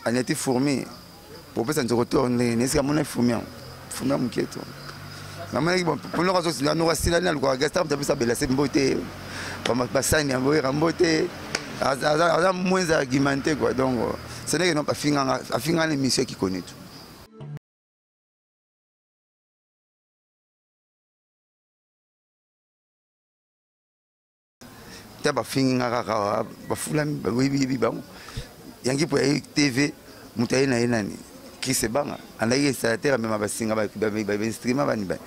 Anyati fourmi bopesa nzoko to ndenge nini esika mona fourmi yango fourmi ya moke to namonaki ponoko azosila asila nini alukaka gasta moto apesa belase mbote basani yango oyeka mbote aza moins argumenté quoi. Donc ce n'est que non, afinganga afinganga na émission kikoni tu. Ta bafingi nga kaka, bafulami, bayebiyebi bango yangi mpo ya TV. Moto aye na ye nani? Chris Ebanga andaki installateur, amema basinga, bainstrument bani bani.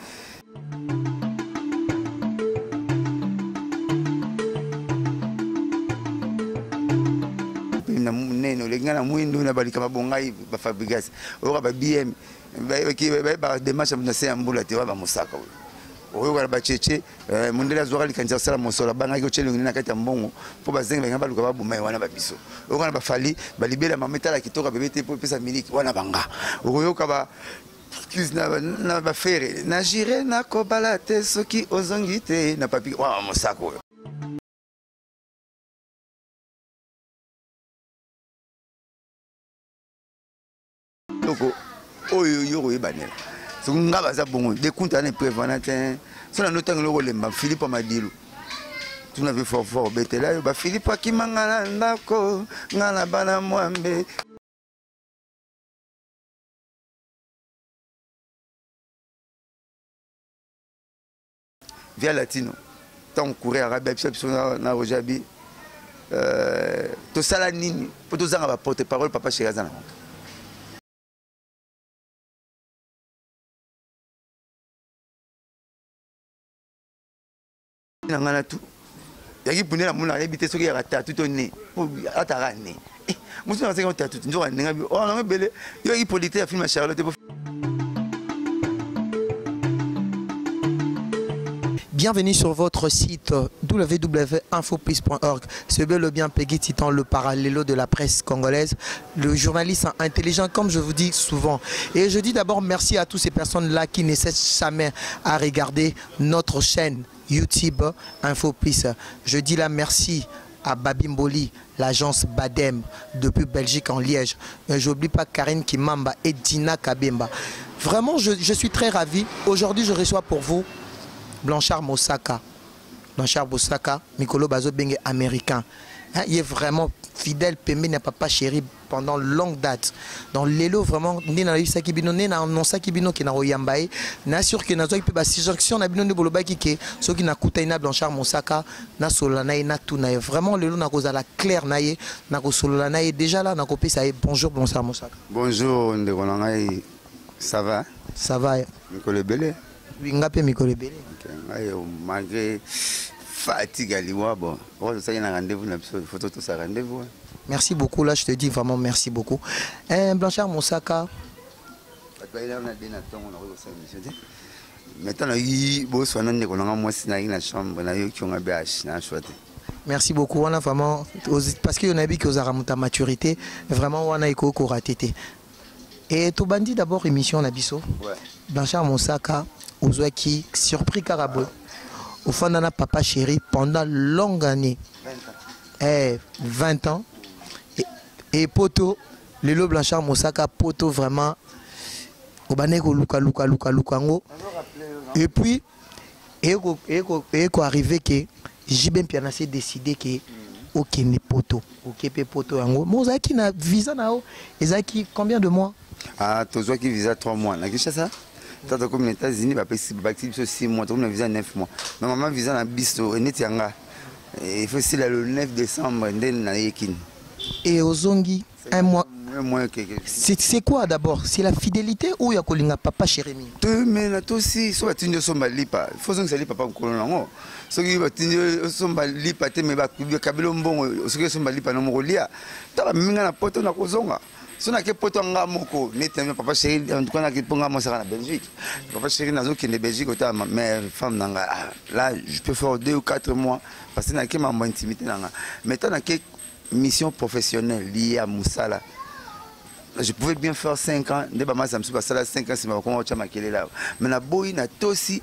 Na monene oleki ngai na mwindu na balika babongai bafabrigas oyoka ba BM bayebaka démarche na se ya mbula te. Wa bamosaka oyo oyoka na bacece, mondele azwaka likanisi asala mosolo, abangaki otya elongi na kati ya mbongo mpo bazenge balinga baluka baboma ye. Wana babiso oyoka na bafali balibela mama etala kitoko bebe te mpo epesa miliki. Wana banga okoyoka ba excuse na bafere na jire nakobala te soki ozongi te na papi wana mosako oyo. Eloko oyo yo koyebanela soki nga baza bongo dekunta na epreuve wana te. So na ndotango eloko olemba Philipe Madilu tuna ve fort fort obetela yo baphilipe akimanga na ndako nga na bana mwambe. Via Latino ntango courrier arabi abisa biso na Roger abi, tosala nini mpo tozanga baporte parole? Papa chéri aza na moto na ngai na tu yaki punde na mona ayebi te soki yaka tatu to ne po ataka ne mosu na seki tatu nzoka ndenge bi oh nango ebele. Yo yaki producteur ya film ya Charlotte. Bienvenue sur votre site www.infoplus.org. C'est bel et bien Peggy Titan, le parallélo de la presse congolaise, le journaliste intelligent, comme je vous dis souvent. Et je dis d'abord merci à toutes ces personnes-là qui ne cessent jamais à regarder notre chaîne YouTube Infoplus. Je dis là merci à Babimboli, l'agence Badem, depuis Belgique en Liège. Mais j'oublie pas Karine Kimamba et Dina Kabemba. Vraiment, je suis très ravi. Aujourd'hui, je reçois pour vous Blanchard Mosaka. Blanchard Mosaka, Mikolo Bazo Benge américain. Hein, il est vraiment fidèle, pembeni na papa chéri pendant longue date. Dans l'élo, vraiment, né na yebisaki bino, né na annonçaki bino ke na koyamba ye, na sûr que nazwaki mpe basuggestion na bino nde bolobaki ke soki nakutani na Blanchard Mosaka, nasolola na ye, natuna ye. Vraiment, lelo nakozala clair na ye, nakosolola na ye. Déjà là, nakopesa ye bonjour, Blanchard Mosaka. Bonjour, ndeko na ngai, ça va? Ça va. Mikolo ebele. Oui, nga mpe mikolo ebele. Ok, ngai malgré fatigue ya liwa, bon, oyo tosali na rendez-vous na biso, faut tosala rendez-vous. Merci beaucoup, là je te dis vraiment merci beaucoup. Hein, Blanchard Mosaka. Bato bayela na de na ntongo nakoki kosala émission te. Maintenant nayoki boswana ndeko nanga mwasi nayaki na chambre, nayoki yonga bh na choix te. Merci beaucoup wana vraiment parce que onayebi ke ozalaka moto ya maturité, vraiment wana ekoki korater te. Et tobandi d'abord émission na biso. Blanchard Mosaka, ozwaki surpris kaka boye ofanda na papa chéri pendant longue année. 20 ans. Eh, 20 ans et poto lelo Blanchard Mosaka poto vraiment obandaki koluka luka luka luka yango et puis eko arrivé ke JB Mpiana s'est décidé ke okende poto, oke mpe poto yango. Mo ozalaki na visa na yo ezalaki combien de mois? Ah, tozwaki visa 3 mois na Kinshasa. Ta tokomi na États-Unis, bapesi bakisi biso 6 mois, tokomi na visa 9 mois. Normalement visa na biso neti yanga il faut sila le 9 décembre nde nayekini. Et ozongi un mois. Un mois quelque. C'est quoi d'abord? C'est la fidélité ou ya kolinga papa chéri? Te mais na tosi so batindi osomba lipa. Il faut zongisa lipa pa nkolo nango. Soki batindi osomba lipa te mais bakabelo mbongo soki osomba lipa na moko lia. Tala minga na poto na kozonga. So nake poto nga moko neti na papa chéri, en tout cas nake mpo nga mosaka na Belgique. Papa chéri nazokende Belgique otala mère femme na nga. Ah, là je peux faire 2 ou 4 mois parce que nake mambo intimité na nga. Mais tant nake mission professionnelle liée à mosala, je pouvais bien faire 5 ans nde bamasa mosusu basala 5 ans nsima bakoma otya makelele awa. Mais naboyi na tosi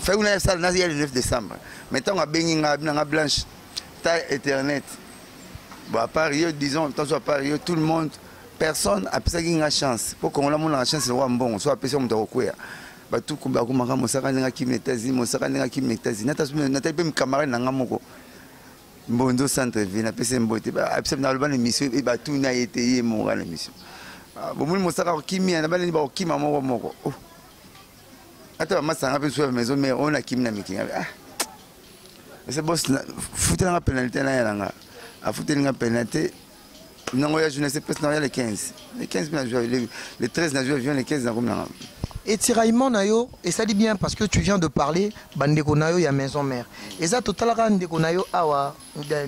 fai kuna yasala naza ya le 9 décembre. Mais ntango abengi nga, abi nanga Blanche ta internet. Bon, à part yo, disons, tant à part yo, tout le monde, personne apesaki nga chance. Po Congolais amonaka chance lokola mbongo, so apesi yo moto akokweya. Bato bakomaka mosaka ndenge akimi na États-Unis, mosaka ndenge akimi na États-Unis. Natali mpe camarade na nga moko Mbondo centre ville, napesi ye mbote, apesa naloba na émission, batuna ye te, ye moko na émission. Bomoni mosaka akokimia na banani bakokima moko moko. Oh. Ata bamasanga mpe so ya maison mère oyo nakimi na mikili. Ah. Ese boss futela nga penalité na ya na nga. Afuteli nga penalité nango ya jeunesse pesi na ya le 15. Le 15 na joué le 13 na joué avion, le 15 na komi na nga. Et tiraillement na yo esali bien parce que tu viens de parler bandeko na yo ya maison mère. Eza totalaka ndeko na yo awa,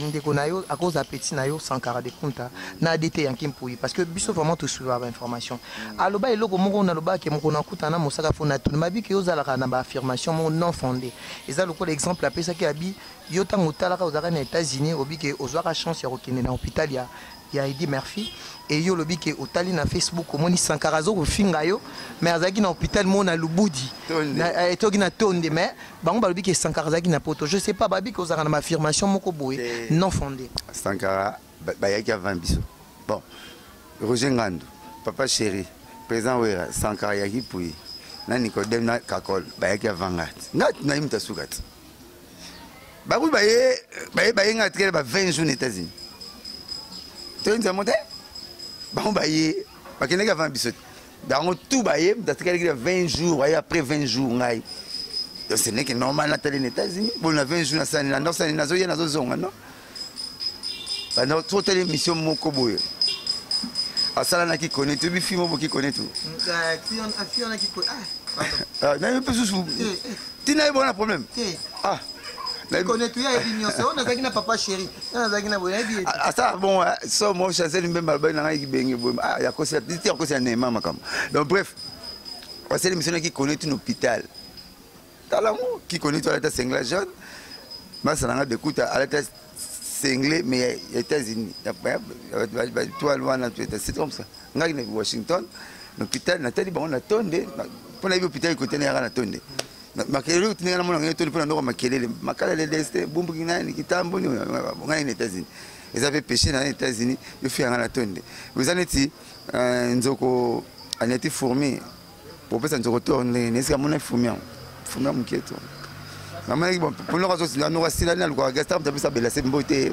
ndeko na yo à cause appétit na yo Sankara de Kunta na ADT Yanki Mpuyi parce que biso vraiment to suivre ba information. Aloba eloko moko na loba ke moko na kuta na mosaka fona tuna mabi ke ozalaka na ba affirmation moko non fondée. Eza lokola exemple apesaki abi yo tango otalaka ozalaka na États-Unis obi ke ozwaka chance ya kokende na hôpital ya Eddie Murphy et yo lobi ke otali na Facebook omoni Sankara azo kofinga yo mais azalaki na hôpital moko na Lubudi na etoki na Tonde mais bango balobi ke Sankara azalaki na poto, je sais pas, babi ke ozalaka na ba affirmation moko boye non fondée. Sankara bayaki avant biso. Bon, Roger Ngandu, papa chéri, président Wera, Sankara yaki Puyi, na Nicodème na Kakol bayaki avant nga. Nga na yimta suka ti. Bakuti baye baye baye nga tikela ba 20 jours na États-Unis. Toyini nzambo te? Bango baye bakendaki avant biso te. Bango tout baye moto atikalaki na 20 jours, baye après 20 jours ngai. Donc ce n'est que normal natali na États-Unis. Bon na 20 jours nasali na ndosali nazoya nazozonga non. Banda totali émission moko boye. Asala na kikone tu bi film moko kikone tu. Ah, na yo pe susu. Tina ye bona problème. Ah. Kone tu ya yebi nyonso. Oyo nazalaki na papa chéri. Oyo nazalaki na boye nayebi ye. Asa bon, so mo Chancel Mbemba alobaki na ngai kibenge boye. Ah, ya kosi ti ya kosi ya Neymar makambo. Donc bref, basali émission na kikone tu na hôpital. Tala ngo kikone tu alata singlet jaune. Masala nga dekuta alata singlet mais ya États-Unis. Ya toile wana tu c'est comme ça. Ngai na Washington, na hôpital natali bango na tonde mpo nayebi hôpital ekote na yaka na tonde. Makelele oyo tindinga namona ngai toli mpo na ndoko makelele makala leleste bumbuki nani kitambo ngai na États-Unis eza mpe péché na États-Unis yo fi yanga na tonde eza neti nzoko aneti fourmi popesa nzoko to ndenge nini esika mona fourmi yango fourmi ya moke to namonaki ponoko azosinga asila nini alukaka gasta moto apesa belase mbote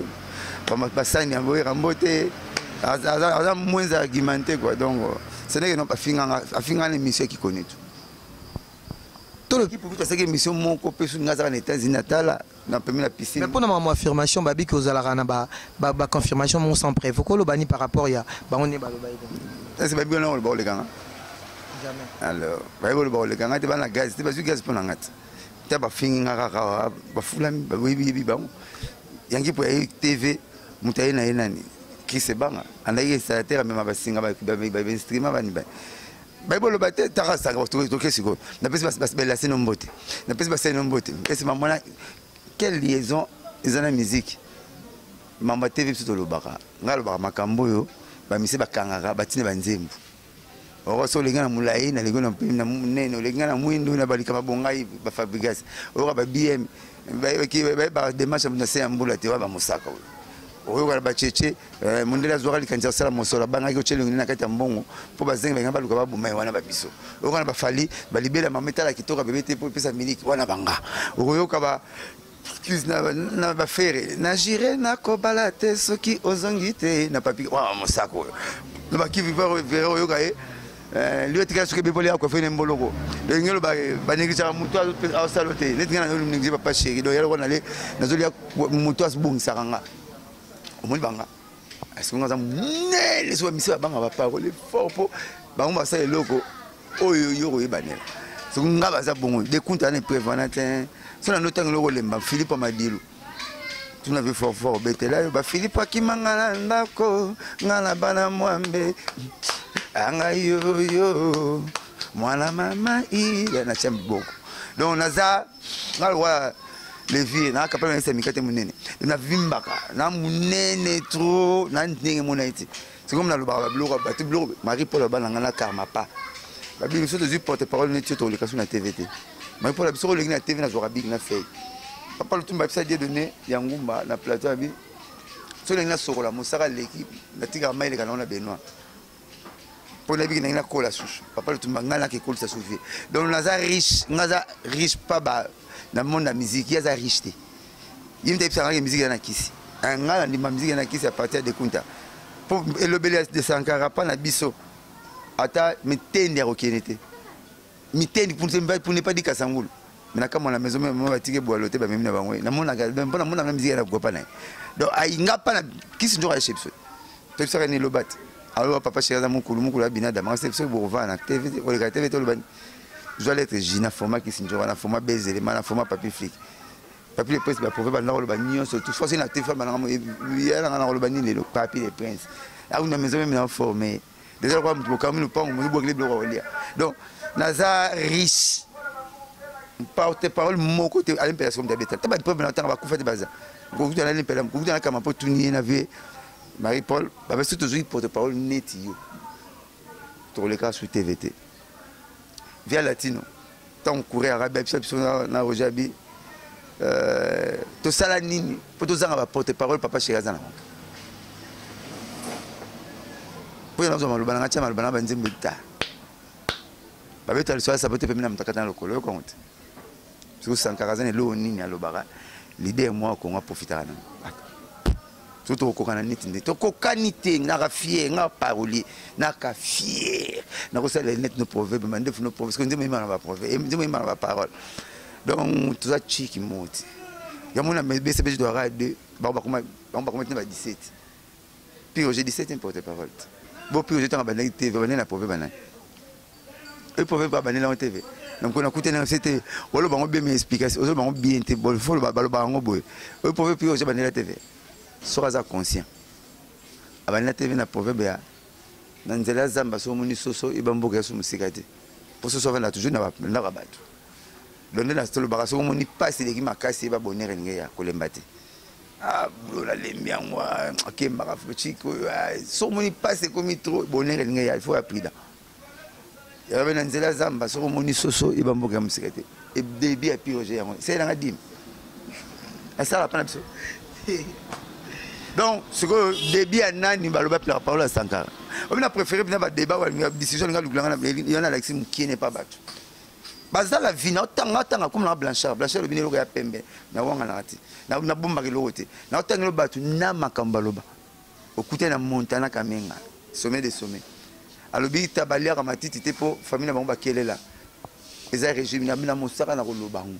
basani yango oyeka mbote aza moins argumenté quoi. Donc ce n'est que non afinganga afinganga na émission ya tout toloki pour tosaki émission moko mpe soki nga azaka na États-Unis natala na pemi na piscine. Mais mpona makambo affirmation babiki ozalaka na ba confirmation moko sans preuve okoloba ni par rapport ya bango nde baloba ye? Ese babi wana oloba olekanga jamais. Alors bayebi oloba olekanga te, bana gaz te, bazwi gaz mpo na nga te, te bafingi nga kaka bafulami bayebiyebi bango yangi mpo ya TV moto aye na ye nani Chris Ebanga andaki installateur amema basinga bainstrument bani bayebi oloba te taka saka toke sikoyo napesi belasi no mbote napesi basali no mbote esi mamona quelle liaison eza na musique mamba TV. Biso tolobaka, ngai alobaka makambo oyo bamise bakangaka batina banzembo oko so olinga na molai nalingi na monene olinga na mwindu na balika babongai bafabrigas oyoka ba BM bayebaka démarche na se ya mbula te wa bamosaka oyo oyoka na bacheche mondele azwaka likanisi asala mosolo abangaki otya elongi na kati ya mbongo mpo bazenge balinga baluka baboma ye wana babiso. Oyoka na bafali balibela mama etala kitoko bebe te mpo epesa miliki wana banga. Okoyoka ba excuse na bafere na jire nakobala te soki ozongi te na papi wa mosako oyo na bakivi vere oyoka ye lio etikala soki ebeboli ya coiffe ne mboloko ndenge oloba banégligeaka motu asalo te neti ngai nazonéglige papa chéri donc yaloko nale nazolia motu azobongisaka nga omoni banga soki nga aza monene soki bamisi babanga baparole fort mpo bango basala eloko oyo yo koyebanela soki nga baza bongo dekunta na epreuve wana te so na ndotango eloko olemba Philippe Madilu tuna ve fort fort obetela yo baphilipe akimanga na ndako nga na bana mwambe anga yoyo mwana mama iya natia miboko donc naza nga lokola levier na capable nayesa mikate monene navimbaka na monene trop na ndenge mona ye te. C'est comme nalobaka babiloko bato biloko Marie Paul abana nga na karma pa babili biso tozwi porte parole neti yo toleka so na TV te. Marie Paul biso olengi na TV nazwaka big na feuille papa Lutumba bisa Dieu donné ya ngumba na plateau abi. Soki nalingi nasokola, mosaka aleki, natikaka mai eleka nango na baignoire. Mpo nayebiki ndenge nakola susu. Papa Lutumba, ngai nake kolisa susu vie. Donc naza riche, ngai naza riche pa ba na monde ya musique, ye aza riche te. Ye moto ayebisaka ngai musique eza na kisi. Ngai nandima musique eza na kisi à partir ya Dekunta. Mpo elobeli ya de Sankara pa na biso ata mitendi ya kokende te. Mitendi pour ne pas dire Kasangulu. Mais na kamwa na maison meme moi batike bwalo te bamemi na bango. Namonaka mpo namonaka musique ya na pa na ye. Donc nga pa na kisi nzoka ya chez biso. Toyebisaka nini loba te. Aloba papa chéri aza mokulu mokulu abina dama kasi soki bokovanda na TV koleka TV toloba zwa lettre J na format kisi nzoka na format Bezelema na format papi flic. Papi le prince ba prophète banda koloba nyonso tout force na TV banda ya na koloba nini lelo papi le prince. Auna maison meme na former. Déjà kwa mutu bokamwi lopango mozo bwakele biloko kolia. Donc naza riche. Porte parole moko te alain mpela soki mutu abeta. Ta ba preuve na tanga bakufa te baza. Kokuta na alain mpela, kokuta na kama po tuni ye na vie Marie Paul, ba soki tozwi porte parole neti yo. Tokoleka su TV te. Via Latino. Tant courir arabe biso biso na Roger Abi. Tosala nini po tozanga ba porte parole papa chéri aza na manque. Po na zwa maloba na ngatia maloba na ba nzembo ta. Babeta liso ya sabote pembe na mutakata na lokolo yo kongo te. Soki Sankara aza na eloko nini alobaka leader moko ya Congo aprofitaka nango. Soki tokokokana neti nde tokokani te, naka fier nga parolier naka fier nakosalela neti no proverbe mandefu no proverbe soki nzembo eyembaka na ba proverbe nzembo eyembaka na ba parole. Donc toza chiki moti yango na BCBG toyaka 2 bango bakoma bango bakoma tina ba 17 puis Roger 17 porte parole bo puis Roger tanga bandaki TV bandaki na proverbe nani e proverbe ba bandela TV donc on a coûté na c'était wala bango bien mes explications ozo bango bien te bon faut ba ba bango boye e proverbe puis Roger bandela TV soki aza conscient abandela TV na proverbe ya na nzela ya zamba so omoni soso eba mboka ya so mosika te po soso avanda toujours na ndako ya bato. Donc nde na tolobaka soki omoni pasi eleki makasi yeba bonheur elingi eya kolemba te. Ah boulot nalembi yango akembaka chik oyo soki omoni pasi ekomi trop bonheur elingi eya il faut ya prudent. Yabe na nzela zamba soki omoni soso yeba mboka ya mosika te. E début ya pire yango esalelanga dime asala pa na biso. Donc sikoyo début ya nani baloba la parole ya Sankara. Obi na préféré bina ba débat wa décision nga lukulanga na yana alexis mukiene pa bato. Baza la vie na otanga otanga comme na Blanchard. Blanchard lobi eloko ya pembe na wanga na te. Na na bomba eloko te. Na otanga lo bato na makambo baloba. Okuta na Montana Kamenga, sommet des sommets. Alobi tabaliaka matiti te po famille na bango bakelela. Eza régime na bina mosaka na koloba ngo.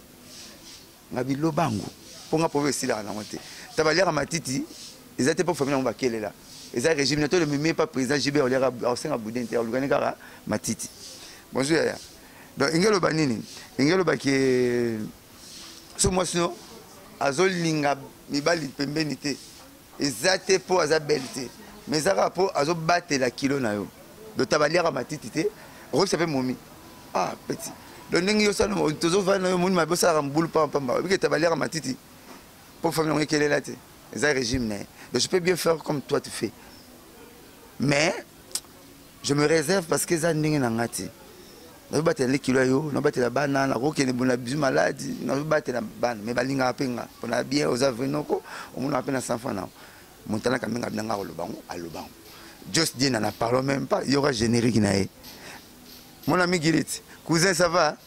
Ngabi loba ngo. Po nga po esilaka nango te. Tabaliaka matiti eza te po famille na bango bakelela. Eza régime na to le meme pas président JB oliaka osenga boudin te olukani kaka matiti. Bonjour yaya. Donc ingelo ba nini? Ingelo ba ke so mwasi no azolinga mibali pembeni te. Eza te po aza belle te. Mais eza kaka po azobatela kilo na yo. Donc tabaliaka matiti te. Okoyebisa pe momi. Ah petit. Donc ndenge yo sala tozovanda na yo moni mabe osalaka mobulu pamba pamba. Oyebi ke tabaliaka matiti po famille yango ekelela te. Eza régime na ye. Donc je peux bien faire comme toi tu fais. Mais je me réserve parce que eza ndenge na nga te. Nazobatela nde kilo ya yo, nazobatela bana, nakokende bona bizu maladi, nazobatela bana, mais balingaka pe nga. Pona bien oza vrai noko, omonaka pe na 100 francs na yo. Montana Kamenga bina nga koloba ngo, aloba ngo. Jos Dieu n'en parle même pas, yoka générique na ye. Mon ami Gilit, cousin ça va?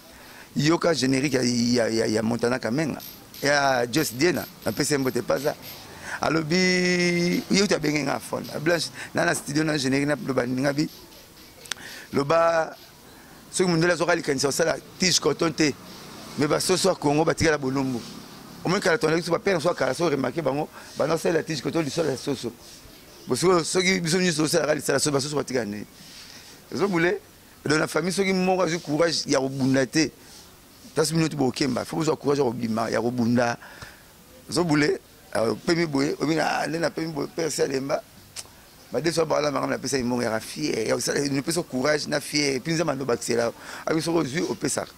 Yoka générique ya Montana Kamenga. Ya Jos Dieu na, napesi ye mbote paza. Alobi, ye uti abenge nga phone. Blanche, na na studio na générique na loba ninga bi. Loba soki mondele azwaka likanisi kosala tige coton te, mais basoso ya Congo batikala bolumbu. Omoni kala tondaki biso bapere so kala so remarquer bango banda kosalela tige coton lisolo ya soso. Bosiko soki biso nyonso tosalaka lisala soso basoso batikala nini? Ezobule donc na famille soki moko azwi courage ya kobunda te, place bino ti bokemba, faut bozwa courage ya kobima ya kobunda. Ezobule opemi boye, obi na nde napemi boye père Salemba. Badeso ya bala manga napesa ye mbongo yaka fier ya kosala napesa courage na fier et puis nzambe andobakisela abi soki ozwi opesaka.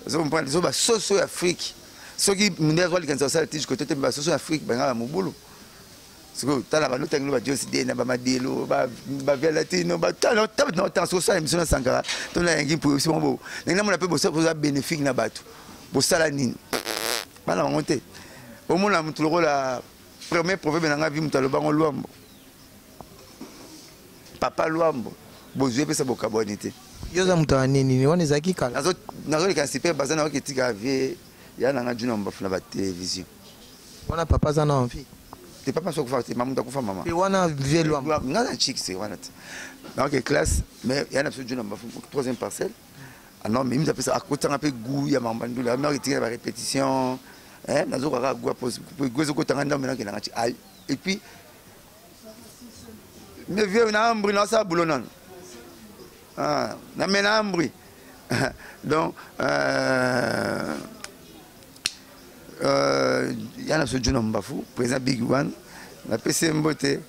Ozo comprendre? So basoso ya Afrique soki mindele azwa likanisi kosala tige kote te, basoso ya Afrique bangaka mobulu. Sikoyo tala ba lotangelo ba Jos D na ba Madelo ba ba Via Latino ba tala tala na tala soki osala émission na Sankara to na Yangi mpo oyebisi bango bo ndenge namona mpe boza bénéfique na bato bosala nini bana bango te omona moto lokola. Premier proverbe na nga vi moto alobango Lwambo. Papa Lwambo, bozwi epesa bokabwani te. Yo oza moto ya nini? Wana ezalaki kala. Nazoleka na super baza nayoki etika vie ya na nga Juna Mbafu na ba television. Wana papa aza na envie. Te papa soki akufa te, mamutu akufa mama. Te wana vie Lwambo. Nga na chic c'est wana te. Nayoki classe mais ya na biso Juna Mbafu troisième parcelle. Ah non, mais apesa akotanga mpe goût ya mamba ndula. Nayoki etika ba répétition. Eh nazoka kaka goût pose goût ezokotanga ndambe nakendanga et puis mais vieux na ambri na sa boulot nanu. Ah, na mena ambri. Donc ya na so Juna Mbafu, président Big One, napesi ye mbote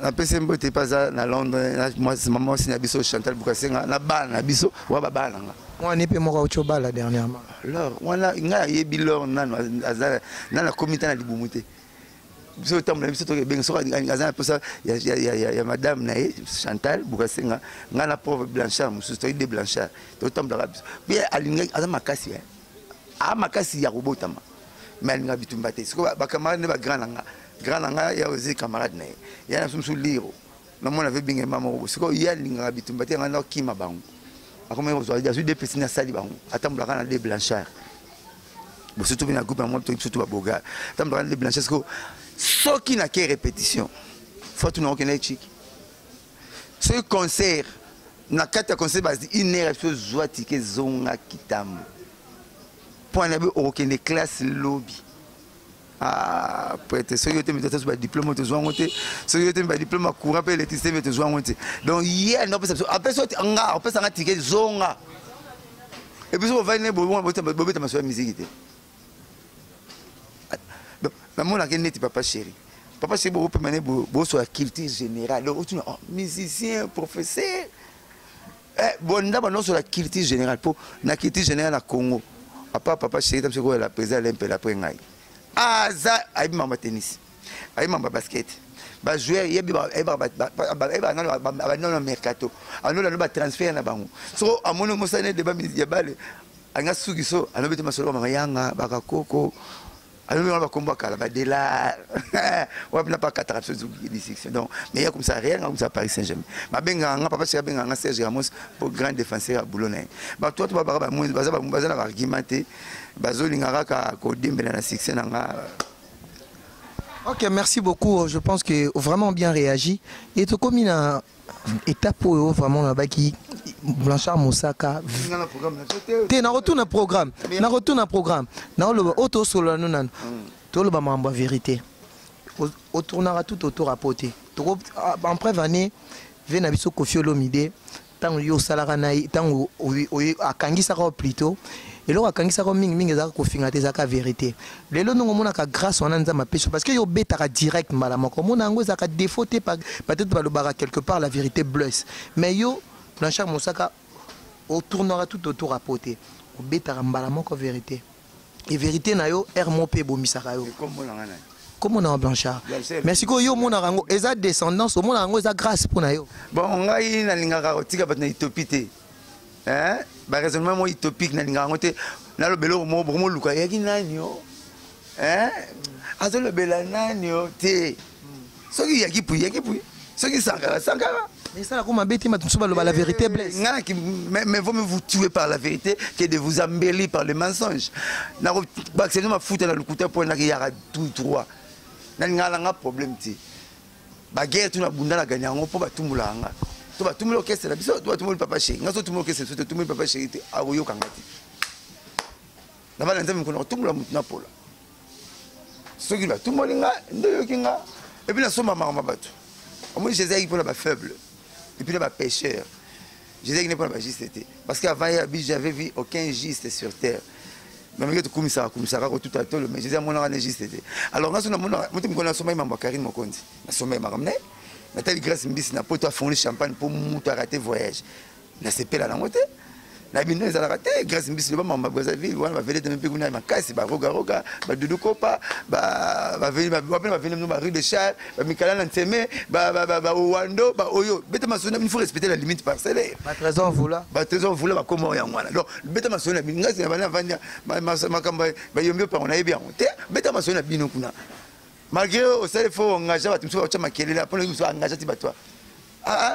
napesi ye mbote mpe aza na Londres, na mama mwasi na biso Chantal Bukasenga na bana na biso wa babana na nga. Mwana mpe moko auti obala dernièrement. Lor wana ngai ayebi Lor nanu aza nanu akomi ta na libumu te. Biso otambola biso tokebenga soki aza na mposa ya madame na ye Chantal Bukasenga, ngai na pauvre Blanchard mosusu toyei de Blanchard totambolaka biso mpe alingaki aza makasi a makasi ya kobotama mais alingaka bitumba te. Sikoyo bacamarade nde bagrand na nga, grand na nga ya ozi camarade na ye ya na biso mosusu liro namona ve bingema moko. Sikoyo ye alingaka bitumba te, ngai nakima bango akomaki kozwa azwi de pesi nasali bango atambolaka na de Blanchard bosutu mpe na groupe yango toyebi surtout babogar atambolaka na de Blanchard. Sikoyo soki nake répétition fo tuna okende chiki, soki concert na kati ya concert basi une heure biso zwa tike zonga kitambo mpo na bi okokende classe lobi. Ah, prêtre soki yo te mito ba diplôme tozwa yango te, soki yo te ba diplôme ya courant mpe électricité mpe tozwa yango te. Donc ye alinga opesa biso apesa nga opesa nga tike zonga et puis soki ovandi ne bobeta masolo ya miziki te. Donc namonaka neti papa chéri, papa chéri bokopema ne bosola culture générale. Donc otuna oh, musicien professeur bonda banosola culture générale mpo na culture générale na Congo papa papa chéri tamso koyela président lempela après ngai aza ayebi mamba tennis, ayebi mamba basket, bajoueur ayebaka nano mercato anolano batransfert na bango. Soko amoni mosala ne deba ya bale anga suki so anobeti masolo mama yanga bakakoko alobi wana bakombo akala badela wapi na pakataka biso dissection. Donc mais ya komisa réel nga komisa Paris Saint-Germain babengaka nga papa chéri abengaka nga Serge Ramos po grand défenseur ya boulot na ye. Bato wato babaka bamoi baza na baargument te, bazolinga kaka kodembela na succès na nga. Ok, merci beaucoup. Je pense que vraiment bien réagi. Et tout comme il a étape oyo vraiment na baki Blanchard Mosaka. Te na retour na programme. Na retour na programme. Na oloba oto solo no nanu. Toloba mambo vérité. O tournera tout autour à poté. En preuve année ve na biso Koffi Olomide tango yo osalaka na ye tango akangisaka yo plutôt eloko akangisaka yo mingi mingi ezalaka kofinga te, ezalaka vérité. Lelo ndongo omonaka grâce wana Nzambe apesi parce que yo obetaka direct mbala moko, omona yango ezalaka défaut te, peut-être balobaka quelque part la vérité blesse, mais yo Blanchard Mosaka otournera tout autour à poté, obetaka mbala moko vérité et vérité na yo air mo pe ebomisaka yo. Comment on a Blanchard? Mais sikoyo yo omonaka yango eza descendance, omonaka yango eza grâce mpo na yo. Bon, ngai nalingaka kotika bato na utopie te. Hein? Ba raisonnement moko utopique nalingaka yango te. Nalobela eloko moko bokomoluka eyaki nani yo? Hein? Azolobela nani yo te. Soki yaki pui, yaki pui. Soki Sankara, Sankara. Mais ça, comme un bête, la vérité blesse. Mais vaut mieux vous tuer par la vérité que de vous embellir par le mensonge. Na ma foutu na lokuta pour na yara tout droit. Na ngala nga problème ti. Ba guerre tu na bunda na gagner ngo po ba tumula nga. To ba tumula orchestre na biso, to ba tumula papa chéri. Nga so tumula orchestre, to tumula papa chéri te akoyoka nga ti. Na bana nzambe mokona tumula mutu na pola. Soki ba tumoli nga nde yoki nga. Et puis na somba makambo bato. Omoni Jésus ayaki mpona ba faible et puis na ba pécheur. Jésus ayaki mpona ba juste te. Parce qu'avant ye abi j'avais vu aucun juste sur terre. Mais meke tokumisaka kumisaka kotuta tolo mais Jésus amonaka ne juste te. Alors nga so namonaka moto mokolo nasomaki mambo ya Karine Mokonzi. Nasomaki makambo na ye. Natali Grâce Mbisi na poto afongoli champagne mpo moto arate voyage. Nasepela nango te. Na bino ezalaka te. Grâce Mbisi, loba mama Brazzaville wana, bavedete mpe kuna makasi, barogaroga, badudu kopa, bapena baveni, ba rue de Char, bamikala na Nseme, baowando, baoyo beta masolo na bino. Faut respecter la limite parcellaire. Batrésor Vula. Batrésor Vula, bakoma oyo yango wana. Donc beta masolo na bino. Ngai na bana vandi makambo bayombi opango, nayebi yango te. Beta masolo na bino kuna. Malgré osali, faut engage bato mosusu, batya makelele mpona mosusu, engage ti bato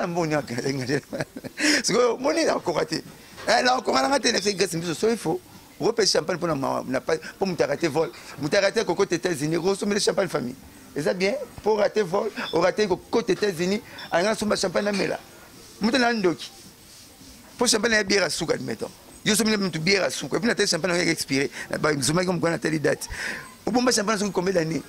mboni engage. Sikoyo moni nakoka te, nakoka nanga te. Nafisi Grâce Mbiso, so il faut okopesa champagne mpona mpo moto arate vol, moto arate kokota États-Unis, okosomela champagne famille. Eza bien mpo rate vol, orate kokota États-Unis, alinga nasomba champagne namela. Moto na ndoki mpo champagne ya bière asuka. Admettons yo someli moto bière asuka, et puis natali champagne yango expiré, bazomaki mokolo, natali date. Obomba champagne soki combien d'année?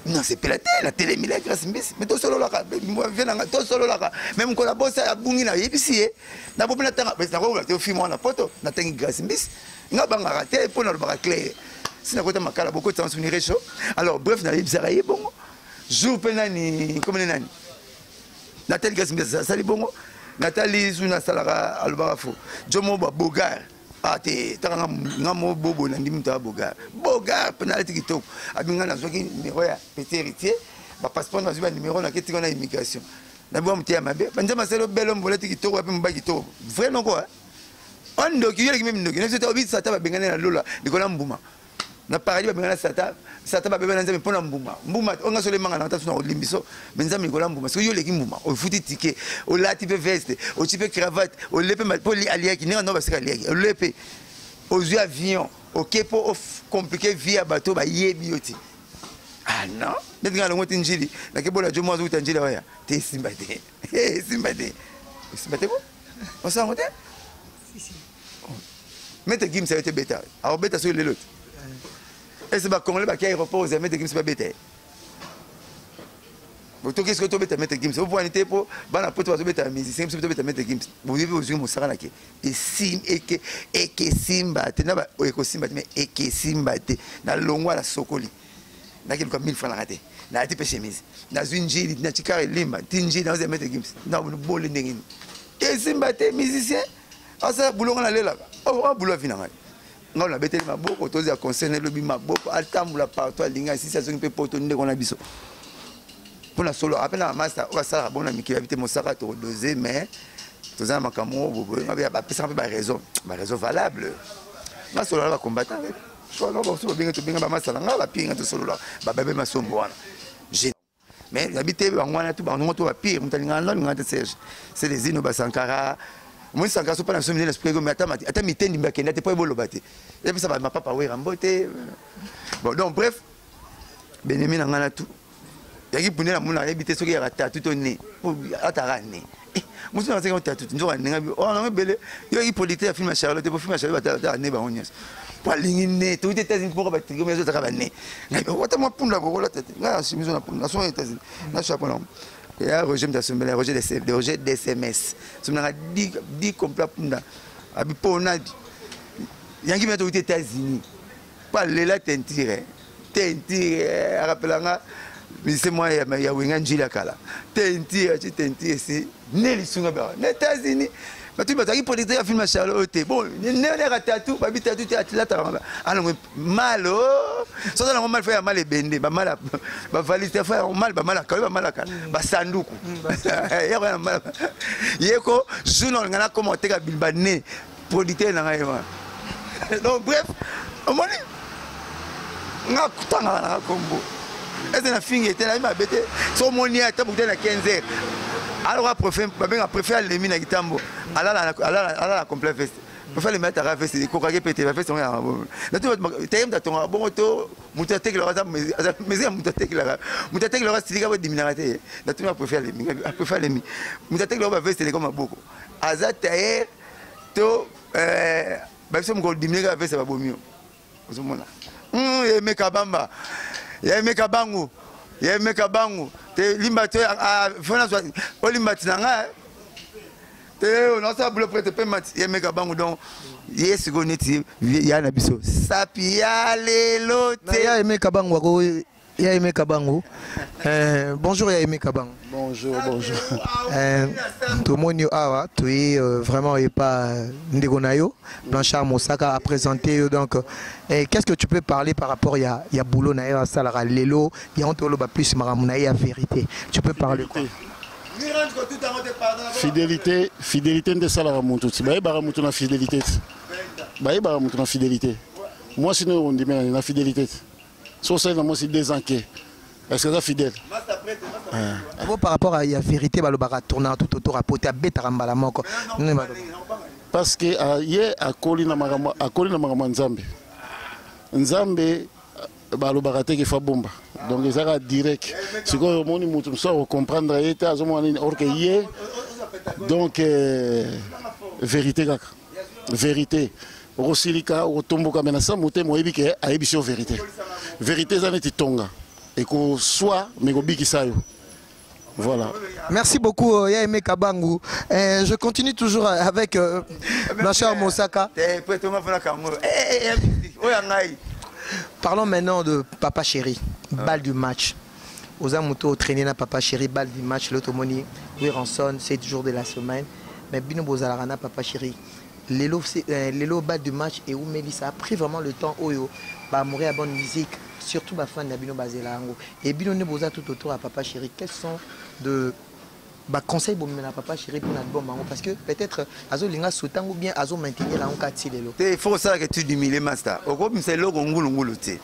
Nasepela te. Natelemi la Grâce Mbisi, me tosololaka vie nanga, tosololaka. Me mokolo abosa abungi, nayebisi ye nabomi, natanga nakokola te ofilme wana poto. Natangi Grâce Mbisi, nga bangaka te mpo nalobaka clair. Si nakota makala bokotisa nsuni recho. Alors bref, nayebisaka ye bongo jour mpe nani komene nani. Natali Grâce Mbisi asali bongo, natali su nasalaka alobaka fo jomo babogar. Ah te, taka nga mo bobo nandi moto ya bogar bogar mpe nalati kitoko. Abi nga nazwaki numéro ya petit héritier, bapasseport nazwi, banumero nake tika na immigration. Nabwa moto ya mabe, banzambe asali obele mbolati kitoko, ape mobali kitoko vrai noko ondoki. Yo eleki meme ndoki na biso te. Obi Satan babengani na lola likolo ya mbuma. Na paradis babengana Satan, Satan babeba na Nzambe mpo na mbuma. Mbuma oyo nga solo emanga na tatu na kolimbiso me Nzambe likolo ya mbuma. Soki yo oleki mbuma, ofuti ticket, olati mpe veste, otie mpe cravate, ole mpe mpo aliaki ndenge ndo basika aliaki, ole mpe ozwi avion, oke mpo ocomplique vie ya bato bayebi yo te. Ah non, neti nga longo ti Njili, nakebola jo mwa azokuta Njili oya te. Esimba te, esimba te, esimba te. Ko osango te. Maître Gims ayo te beta, akobeta soki lelo te. Ese bacongolais baki aéroport ozala Maître Gims babeta ye. Botoki soki tobeta Maître Gims, opwani te mpo bana poto bazobeta musicien, biso tobeta Maître Gims. Boyebi ozwi mosaka na ke ekesimba te, na ekosimba te, mais ekesimba te. Nalongwa na sokoli, nakeluka 1000 francs nanga te, nalati mpe chemise, nazwi Njili na cikar elimba ti Njili, nazwa Maître Gims na bole ndenge nini. Esimba te. Musicien asala bulongo, nalelaka oh, bulo avi na ngai. Ngai nabeteli maboko, tozela conseil elobi maboko atambola partout alingi asisi azongi mpe poto. Ndeko na biso mpona solo ape na bamasta oyo basalaka bongo na mikili abi te mosaka tokodose, mais toza na makambo oyo bapesaka mpe baraison, baraison valable. Nasolola na bacombattant baso, babenge tobenga bamasta na ngai, bapinga, tosolola bababe masombo wana. Mais nabi te bango wana tu, bango to bapire. Moto alingaka ndo alingaka te. Serge, c'est les ino basankara. Omoni Sankara so mpa na biso minene esprit, mais ata mitendi bakenda te mpo eboloba te, epesa mapapa wera mbote. Bon, donc bref, benemi na ngai na tu yaki punde na mona, nayebi te soki yaka tatu to ne ataka ne mosu na seki tatu nzoka ndenge oyo nango ebele. Yo yaki producteur ya film ya Charlotte, po film ya Charlotte bataka ne bango nyonso po alingi ne toki te États-Unis moko batriko me ezotaka bane wata mwa punda kokolata te. Ngai nasimizo na punda nasonga États-Unis na chapeau nango ya Roger mtasombela Roger Roger DSMS sombelanga 10 complet punda abi pona yangi mpe toki te États-Unis po alela tentire tentire arapelanga mise mwa ya Wenga Njili ya kala tentire ti tentire si ne lisunga baka na États-Unis. Bato bazalaki producteur ya film ya Charlotte oyo te. Bon, neyaka tatu babi tatu te, atilataka alongo mal o soza nango mal fo ya mal ebende bamal bavalise te fo ya mal bamalaka oyo bamalaka basanduku yako ya mal ye ko jour na olinga nakoma oteka bilba ne producteur na ngai wana. Donc bref, omoni nga kutangaka nanga kombo ese na fingi ete nayebi mabe te. So omoni ye ata bokutani na 15 heures, aloka préfet, babenga préfet alemi na kitambo, alala na complet veste. Préfet alemi ataka veste ekokaki pe te, baveste yango taye moto atongaka bongo to moto atekelaka mesure ya moto atekelaka, moto atekelaka silika bodiminaka te. Natuni préfet alemi, préfet alemi moto atekelaka baveste eleka maboko, aza tailleur to babiso mokolo dimine kaka veste babomi yo. Ozomona emeka bamba ya emeka bangu ya emeka bangu te limba te fona olimba ti na ngai te nasala bulo prete mpe mati ya emeka bangu. Donc ye sikoyo neti ya na biso sapi ya lelo te. Ya emeka bangu ako Yaime Kabangu. Bonjour Yaime Kabangu. Bonjour, bonjour. Tomoni awa, tu es vraiment et pas ndeko na yo. Blanchard Mosaka a présenté donc qu'est-ce que tu peux parler par rapport ya ya boulot na yo asalaka lelo, ya ontolo ba plus makambo na ya vérité. Tu peux parler quoi? Fidélité, fidélité nde esalaka motu ti bayebaka motu na fidélité ti bayebaka motu na fidélité. Mwasi no ondimela na fidélité ti so osali na mwasi 2 ans ke est-ce que aza fidèle? Bon, par rapport à ya vérité balobaka tourner tout autour à pote abetaka mbala moko. Parce que ye akoli na makambo, akoli na makambo ya Nzambe. Nzambe balobaka te ke fa bomba, donc ezaka direct. Sikoyo omoni motu mosusu akocomprendre ye te, azomona nini, or ke ye donc vérité kaka vérité. Okosilika, okotomboka, me na sa motema oyebi ke ayebisi yo vérité. Vérité eza neti tonga, ekoswa me ekobikisa yo. Voilà. Merci beaucoup, Yaime Kabangu. Je continue toujours avec Blanchard Mosaka. Parlons maintenant de Papa Chéri, balle du match. Oza moto traîner na Papa Chéri, balle du match, l'automoni, oui, Ranson, 7 jours de la semaine. Mais bino bozalaka na Papa Chéri. Lelo, lelo balle du match et où ça a pris vraiment le temps oyo ba mourir à bonne musique, surtout ba fan na bino bazela yango. Et bino ne boza tout autour à Papa Chéri. Quels sont de ba conseils bo mena Papa Chéri pour l'album bango, parce que peut-être azo linga sautant ou bien azo maintenir en kati lelo. Te, il faut ça que tu diminues master. Oko misa eloko ngulu ngulu te.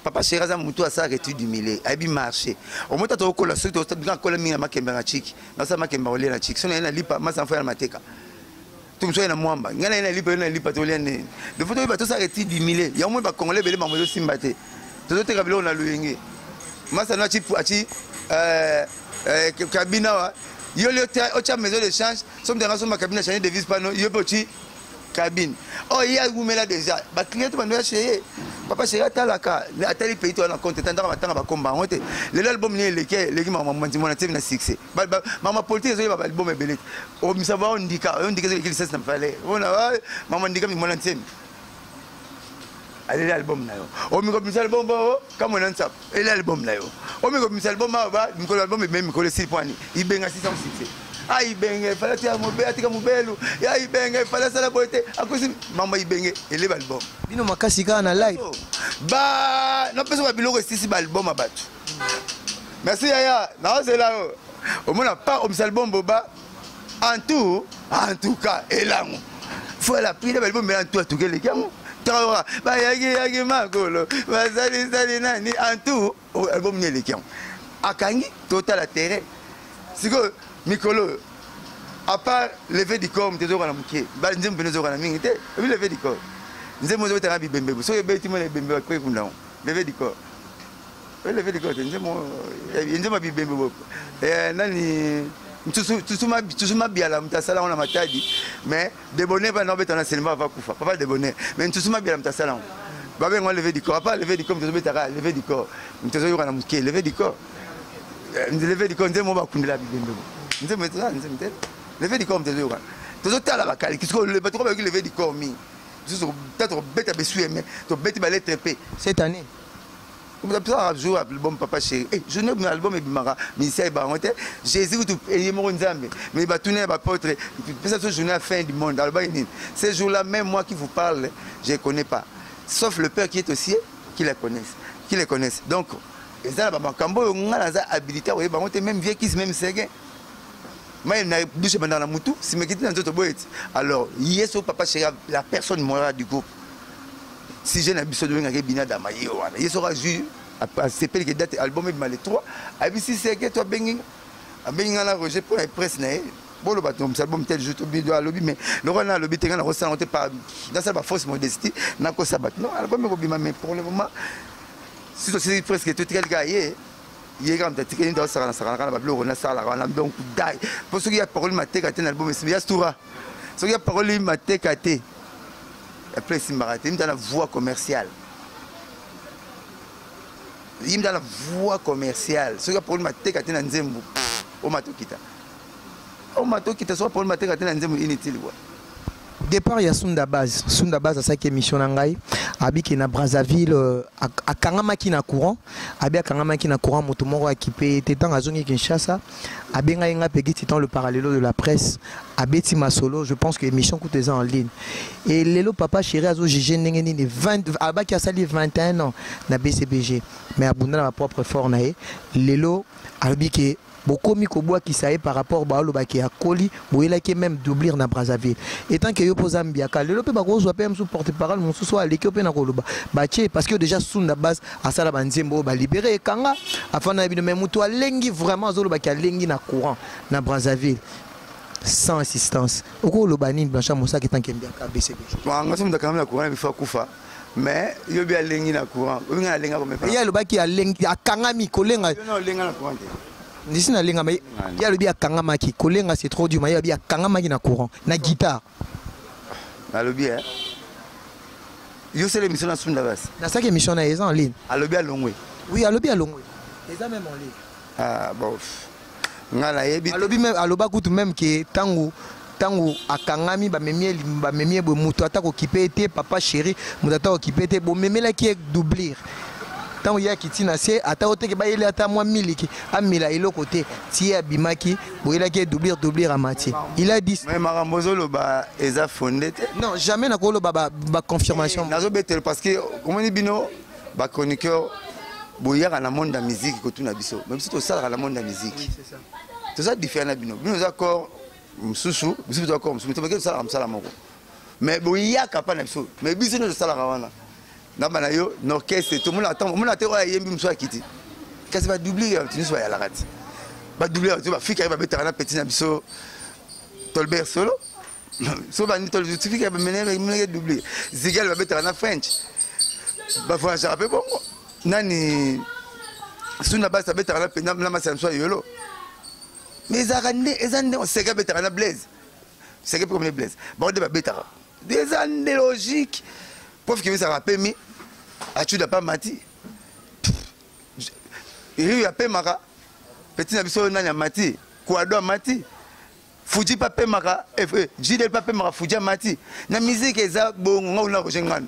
Papa Chéri aza mutu asala que tu diminues, ayebi marché. Au moins to kola soki to binga kola mingi na makemba na chiki. Na sa makemba olia na chiki. Sona na lipa masa mfa na mateka. Tout le na mwamba. Ngana na lipa na lipa to lia nini. De faut to ça que tu diminues. Ya moi ba congolais bele ba mozo simba te. To teka biloko na luyenge. Masa na chi achi cabine wa. Yo le ocha maison de change, somme de rançon ma cabine changer de devise panneau, yo petit cabine. Oh il y a gumela déjà. Ba client to bando chez Papa chéri atalaka, atali pays to na compte tandaka batanga ba komba honte. Le album ni leke, leki mama mama mona temi na succès. Ba mama politique zo ba album ebele. O misaba on ndika, on ndika zo licence na fale. Ona mama ndika mi mona temi. Allez l'album na yo. O mi ko misa album bo kama na nsap. Ele album na yo. O mi ko misa album ba mi ko album même ko le 6 points. Ibenga 600 succès. Ah ibenge fala tia mobe atika mobelu. Ya ibenge fala sala boete. Akosi mama ibenge ele album. Bino makasi ka na live. Ba na peso ba biloko sisi ba album abatu. Merci yaya, na zela yo. Au mona pas au misa album boba en tout cas elango. Faut la pile ba album mais en tout tout les kango. Tawa ba yagi yagi makolo ba sali sali nani en tout album ni les kango. Akangi total à terrain. Siko mikolo à part lever du corps mtezo kana mukie ba nzembo benezo kana mingi te ebi lever du corps nzembo zo tanga bibembe so ebeti mo bembe ba kwe kunda lever du corps e lever du corps nzembo nzembo bibembe bo nani tusuma tusuma biala mtasala ona matadi mais debonné ba no betana seulement va kufa papa debonné mais tusuma biala mtasala ba bengo lever du corps pas lever du corps mtezo betaka lever du corps mtezo yoka na mukie lever du corps lever du corps nzembo ba kundela bibembe nzembo etala nzembo te lever du corps mtezo yoka tozo tala bakali kisiko le bato ba lever du corps mi biso peut-être beta besu mais to beti ba lettre P cette année ça jour album Papa Chéri eh journée mon album ebimaka ministère ba honte Jésus tout et mo nzambe mais ba tourner ba portrait ça ce journée à fin du monde alors nini ce jour-là même moi qui vous parle je connais pas sauf le père qui est au ciel qui la connaisse qui les connaisse donc ezala ba makambo nga naza habilité oyeba honte même vieux qui même seguin mais na douche banda na mutu si me kiti na nzoto boyeti alors yeso Papa Chéri la personne morale du groupe si je na biso dobenga ke bina dama ye wana yeso ka ju a sepeli ke date album ebima le 3 abisi seke to abengi abengi nga na Roger pour la presse na ye bolo bato misa album tel jour to bido alobi mais le roi na alobi te nga na kosala te par dans sa fausse modestie na kosa bato non album ekobima mais pour le moment si to si presque tout quelqu'un ye ye kaka moto atikeli nde asakana sakanaka na babiloko nasalaka wana donc dai mpo soki ya parole mateka te na album esimbi ya stura soki ya parole mateka te après esimbaka te ye mutu na voix commerciale ye mutu na voix commerciale soki ya parole mateka te na nzembo omatokita omatokita soki ya parole mateka te na nzembo inutile quoi. Départ ya Sunda Base. Sunda Base asalaki émission na ngai. Abiki na Brazzaville akangamaki na courant. Abi akangamaki na courant moto moko akipe te ntango azongi Kinshasa. Abengai nga Peggy Titan, le parallèle de la presse. Abeti masolo, je pense que émission kutu eza en ligne. Et lelo papa chéri azo juger ndenge nini 20 abaki asali 21 ans na BCBG mais abunda na ba propre fort na ye. Lelo alobi ke bokomi kobwakisa ye par rapport baalobaki akoli, boyelaki ye même doublir na Brazzaville. Etant que yo mpo oza mbiaka lelo mpe bakozwa mpe mosusu porte parole mosusu oyo aleki yo mpe na koloba batie, parce que déjà Sunda Base asala banzembo oyo balibere ekanga afanda na bino, mais moto alengi vraiment azolobaki alengi na courant na Brazzaville sans assistance. Okoloba nini, Blanchard Mosaka, etant que mbiaka BCBG? Nga so moto akangami na courant bifo akufa, mais yo bi alengi na courant, obi nga nalenga komeka. Ye alobaki alengi, akangami kolenga. Yo na olenga na courant te. Ndisi nalenga, mais ye alobi akangamaki kolenga, c'est trop dur, mais ye alobi akangamaki na courant na guitare. Nalobi eh yo sala émission na Sunda Basi. Nasalaki émission na ye, eza en ligne. Alobi alongwe? Oui, alobi alongwe, eza même en ligne. Ah bon, nga nayebi. Alobi même, aloba kutu même ke ntango akangami, bamemi ye boye, moto ata kokipe ye te. Papa chéri, moto ata kokipe ye te, bomemelaki ye doublure. Ntango ye akiti na se, ata oteke bayeli ata mwa miliki amela, eloko te. Ti ye abimaki, boyelaki ye doublure, doublure amati. Il a dit Mais makambo ozoloba eza fondé te. Non, jamais nakoloba baconfirmation. Nazobetela parce que omoni bino bachroniqueur boyaka na monde ya musique kotuna biso, mais biso tosalaka na monde ya musique, toza différent na bino. Bino oza corps mosusu, biso toza corps mosusu. Toke tosalaka mosala moko, mais boyaka mpa na biso, mais biso nde tosalaka wana na bana yo na orchestre. Tomona omona te oyo ayembi, mosusu akiti, kasi badoublure ya bato nyonso bayalaka te. Badoublure ya bato bafikaki, babetaka na petit na biso Tolbert Solo. So bandi tifika bameneke doublure, Zigel babetaka na French, bavoyageaka mpe bongo. Nani, Sunda Basi abetaka na masi ya biso ya yolo, mais ezalaka nde, eza nde Seke abetaka na Blaise, Seke mpe komene Blaise, bango nde babetaka. Eza nde logique. Prof kebisaka apemi, acuda pa mati riu apemaka, petit na biso nani amati, Kwado amati, Fuji mpe apemaka, Jidel mpe apemaka, Fuji amati. Na musique eza bongo. Nga una Roger Ngano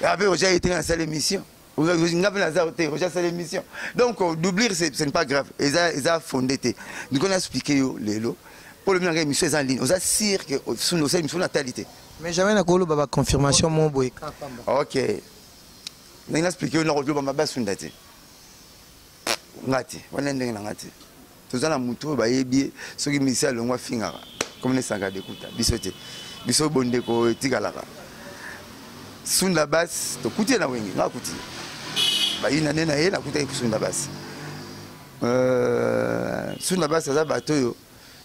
ape, Roger aye te, nga nasala émission, nga mpe naza te, Roger asala émission. Donc doublure, ce n'est pas grave, eza fondé te. Ndiko na expliqué yo lelo mpo lobi nanga émission eza en ligne, oza sûr que osala émission natali te. Mais jamais nakoloba baconfirmation mo boye. Ok, ndenge na expliqué yo, nakoloba mabe asunda te, nga te wana ndenge na nga te. Toza na motu oyo bayebi ye, soki misi alongo afingaka comme nesanga dekuta biso te. Biso bondeko etikalaka. Sunda Basi tokuti ye na Wenge, nga akuti bayina nde na ye, nakutaki Sunda Basi. Sunda Basi aza bato oyo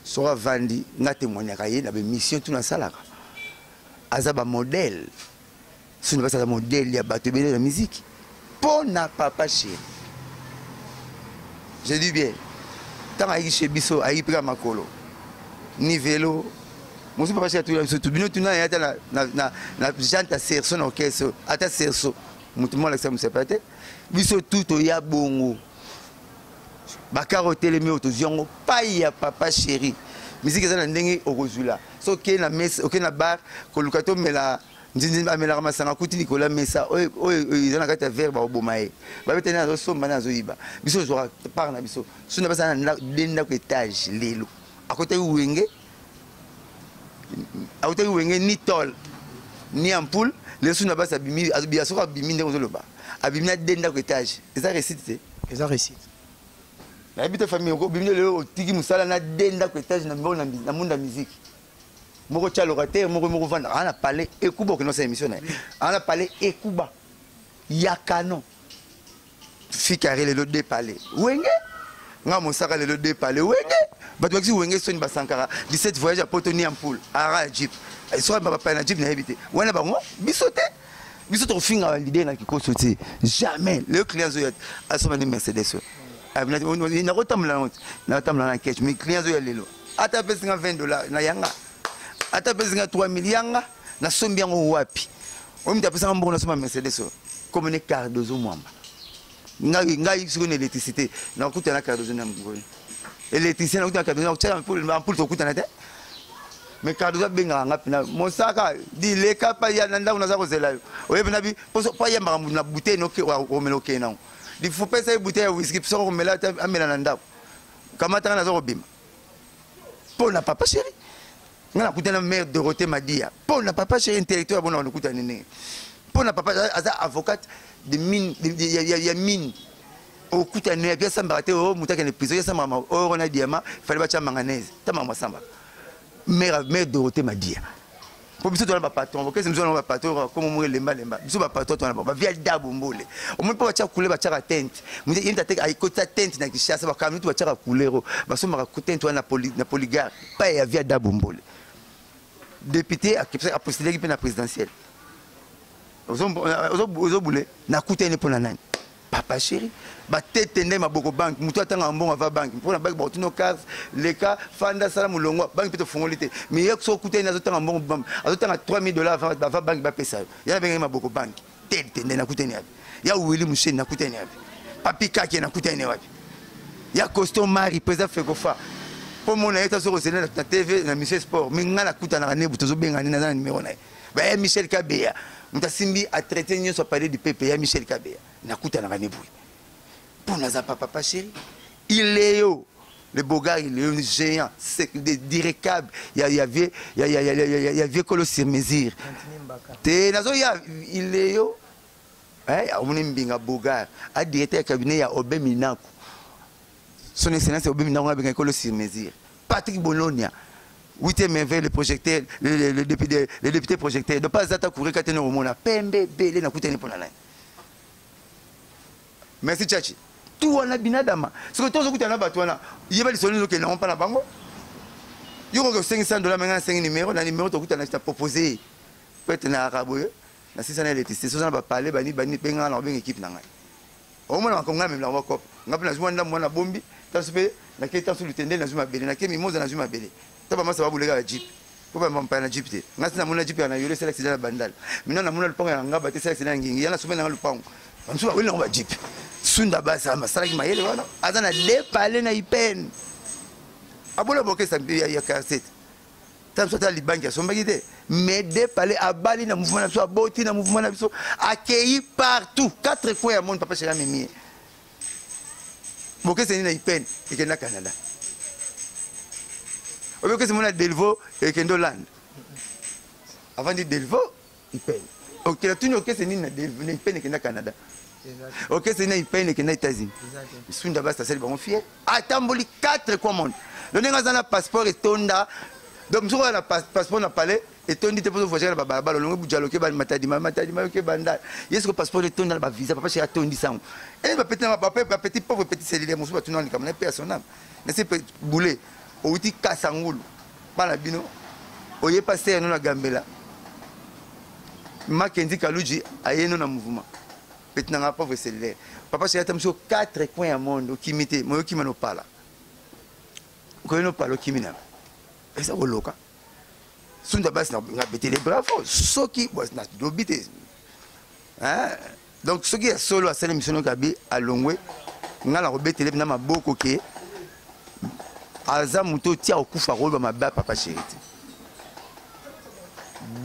soki avandi, nga témoignaka ye na baémission tu nasalaka, aza bamodèle. Sunda Basi aza modèle ya bato ebele na musique mpo na papa chéri. Je dis bien, ntango ayaki chez biso, ayaki mpe kaka makolo ni velo mosusu. Papa chéri atuna biso tu bino tuna ye ata na jante ya cerceau na orchestre, ata cerceau motu moko alakisa mosepa te. Biso tu toya bongo, bakar otelemi oyo tozwi yango pai ya papa chéri. Musique eza na ndenge okozwila. So okei na mesa, okei na bar koluka tomela nzinzi, amelaka masanga, akuti likolo ya mesa oyo eza na kati ya verre, bakoboma ye, babeta nde azosomba nde azoyiba. Biso tozwaka part na biso. So na basala na de ndako étage. Lelo akotaki Wenge, akotaki Wenge ni tol ni ampoule. Lelo so na basi abimi, soki abimi ndenge ozoloba, abimi na de ndako étage, eza réussite te? Eza réussite. Nayebi te, famille obimi lelo, otiki mosala na de ndako étage na monde ya musique moko tia locataire moko moko vanda ana palais ekuba, okende osala émission na ye ana palais ekuba ya canon fikare. Lelo de palais Wenge, nga Mosaka lelo de palais Wenge, bato bakisi Wenge soni. Basankara 17 voyage ya poto ni ampoule ara ya jeep, soki bapaya na jeep nayebi te wana bango. Biso te, biso tokofinga leader na kikoso te, jamais. Lelo client azoya asomba nde Mercedes oyo, nakotambola nango te, nakotambola na cash. Mais client azoya lelo, ata apesinga 20 $ na yanga, ata apesinga 3000 yanga, nasombi yango wapi? Oyo moto apesanga mbongo nasomba Mercedes oyo comme ne Cardozo Mwamba. Ngai soki na électricité nakuta na Cardozo na mokolo électricien, nakuta na Cardozo, nakotia ampoule, tokutana te. Mais Cardozo abengaka nga mpena mosaka di leka pa ya na ndako naza kozela yo. Oyebi na bi po ayambaka moto na bouteille noke omela okende nango. Di faut pesa ye bouteille ya whisky soki akomela ata amela na ndako. Kamata nga naza kobima. Mpo na papa chéri. Nga nakutana na mère Dorothée Madia. Mpo na papa chéri intellectuel ya bona nakutana ndenge. Mpo na papa aza avocate de mine ya mine. Okutana ya asambaka te o moto akende prison asambaka oro na diamant fallait batya manganèse. Ta makambo asambaka. Mère Dorothée Madia. Po biso tona ba patron, bokese biso na ba patron comme mo lemba lemba. Biso ba patron tona ba via dabo mbole. Au moins po batia couleur batia tente. Mutu yenta te ay kota tente na Kinshasa ba kamito batia couleur. Ba somaka tente wana na polygar. Pa ya via dabo mbole. Député a postulé pe na présidentielle. Ozo boule na kutene pona nani? Papa chéri, ba tete nde maboko banque, mutu atanga mbongo ava banque, mpona banque ba tino carte, leka fanda sala mulongo, banque peut fongoli te. Mais yek so kutene azotanga mbongo bam, azotanga 3000 $ ava banque ba pesa. Ya benga maboko banque. Tete nde na kutene yapi. Ya Willy Musheni na kutene yapi. Papi Kake na kutene wapi. Ya Costo Mari président Fekofa. Po mona yeta soko zela na TV na Michel Sport, mais nga na kutana na nebu tozo benga ni na numéro na ye. Ba ya Michel Kabeya, muta simbi a traité nyonso parler du PP ya Michel Kabeya. Nakutanaka ne boye mpo naza pa papa chéri. Il est yo le beau gars, il est géant, c'est direcable. Il y avait il y a il y a il y a vieux colo sur mesure te nazo ya il est yo eh omoni mbinga beau gars a directeur cabinet ya Obe Minaku, son excellence Obe Minaku abenga colo sur mesure. Patrick Bologna huitième merveille, le projecteur, le député projecteur de pas zata courir katene omona pembe bele na kutene pona nani. Merci Tchachi. Tout wana binadama. Ce que tozo kutana bato wana, yeba lisolo nzo kenda pa na bango. Yo ko 500 $ menga 5 numéro na numéro to kutana ta proposer. Peut-être na araboye na sisa na électricité, so na ba parler bani bani benga na benga équipe na ngai. Au moins na konga même na wakop. Nga pe na zwa ndambo na bombi, ta sope na ke ta sulu tende na zuma bele, na ke mimoza na zuma bele. Ta ba masa ba bulega ya jeep. Po ba mampa na jeep te. Nga sina mona jeep ya na yole sela accident na bandal. Maintenant na mona lupango ya nga ba te sela accident ngingi, ya na sope na lupango. Bantu ba wela ba jeep. Sunda basa masalaki mayele wana aza na deux palais na IPN. Abola bokesa ya cassette. Tant soit libanki asombaki te. Mais deux palais abali na mouvement na biso, aboti na mouvement na biso, accueilli partout, quatre coins ya monde papa chéri amemi. Bokesa ni na IPN ekende na Canada. Obokesa mona Delvaux ekende Hollande. Avant dit Delvaux IPN. Ok, la tuni okesa ni na Delvaux na IPN ekende na Canada. Ok, c'est na IPN ekende na États-Unis. Sunda basta sali bango fier. Atamboli quatre coins monde. Le ndenge aza na passeport etonda. Donc soki oza na passeport na palais etondi te mpo voyager na babalabala olongo bujalo ke matadi matadi ke banda. Ye soki passeport etonda na bavisa papa chéri atondisa yango. E bapeti na bapeti pauvre petit cellulaire mosusu batuna likambo na pe ya son âme. Na se boule outi kasangulu bana bino oye pasteur no na gambela. Makenzi Kaluji aye no na mouvement. Petit nanga pauvre cellulaire. Papa chéri atamisi quatre coins ya monde okimi te moyo okima no pala. Okoyi no pala okimi na. Eza koloka. Sunda basi na betele bravo soki na lobi te. Hein? Donc soki ya solo asali mission no kabi alongwe nga na kobetele na maboko ke aza moto tia okufa koyeba mabe ya papa chéri te.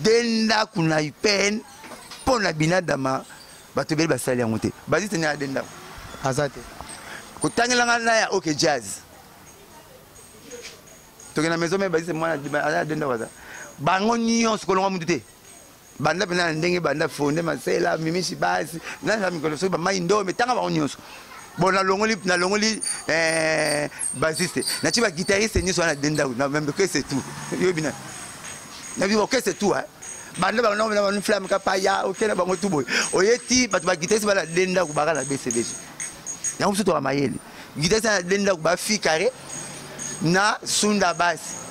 De ndako na IPN mpo na binadama bato ebele basali yango te. Bazite ne ya de ndako. Aza te. Kotangelanga na ya OK Jazz. Toke na maison mais bazite mwana aza de ndako aza. Bango nyonso kolonga mutu te. Banda pena na ndenge banda fonde masela mimishi basi na na mikolo soki ba mai ndome tanga bango nyonso. Bon na longoli bassiste. Na ti ba guitariste nyonso wana de ndako na même que c'est tout. Yo bina. Na bi ok c'est tout hein. Banda ba na ba flamme ka paya ok na bango tout boy. Oyeti bato ba guitariste ba na de ndako ba na BCBG. Yango biso to mayele. Guitariste na de ndako ba fi carré na Sunda basse.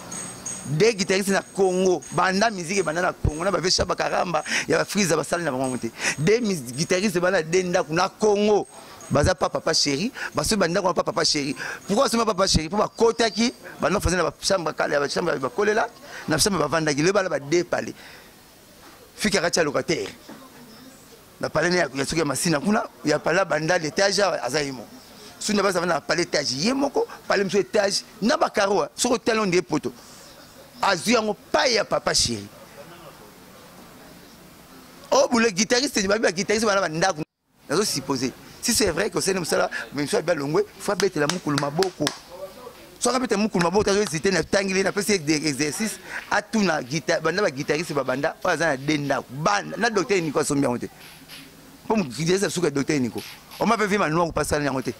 Deux guitaristes na Congo, banda musique banda na Congo na ba vesha ba karamba ya ba freeze ba sala na bango te. Deux guitaristes banda de ndako na Congo. Baza pa papa chéri, baso banda ko pa papa chéri. Pourquoi so papa chéri? Pour ba kotaki, banda faisait na ba chambre kala ba chambre ba kolela, na chambre ba vandaki le bala ba deux palais. Fika racha locataire. Na palais ya soki ya masina kuna, ya palais banda l'étage azayimo. Sunda baza na palais étage ye moko, palais muso étage na ba carreau, soko talon de poto. Azwi yango pai ya papa chéri. Oh boule guitariste babi ba guitariste bana ba ndako. Nazo supposer si c'est vrai que osali mosala mais soki alongwe faut abetela mokolo maboko. Soki abetela mokolo maboko tazo hésiter na tangeli na pesi exercice atuna guitare banda ba guitariste babanda oyo aza na de ndako banda na docteur Nico asombi yango te. Mpo guitariste asuka docteur Nico. Oma pe vie manuwa kopasala yango te.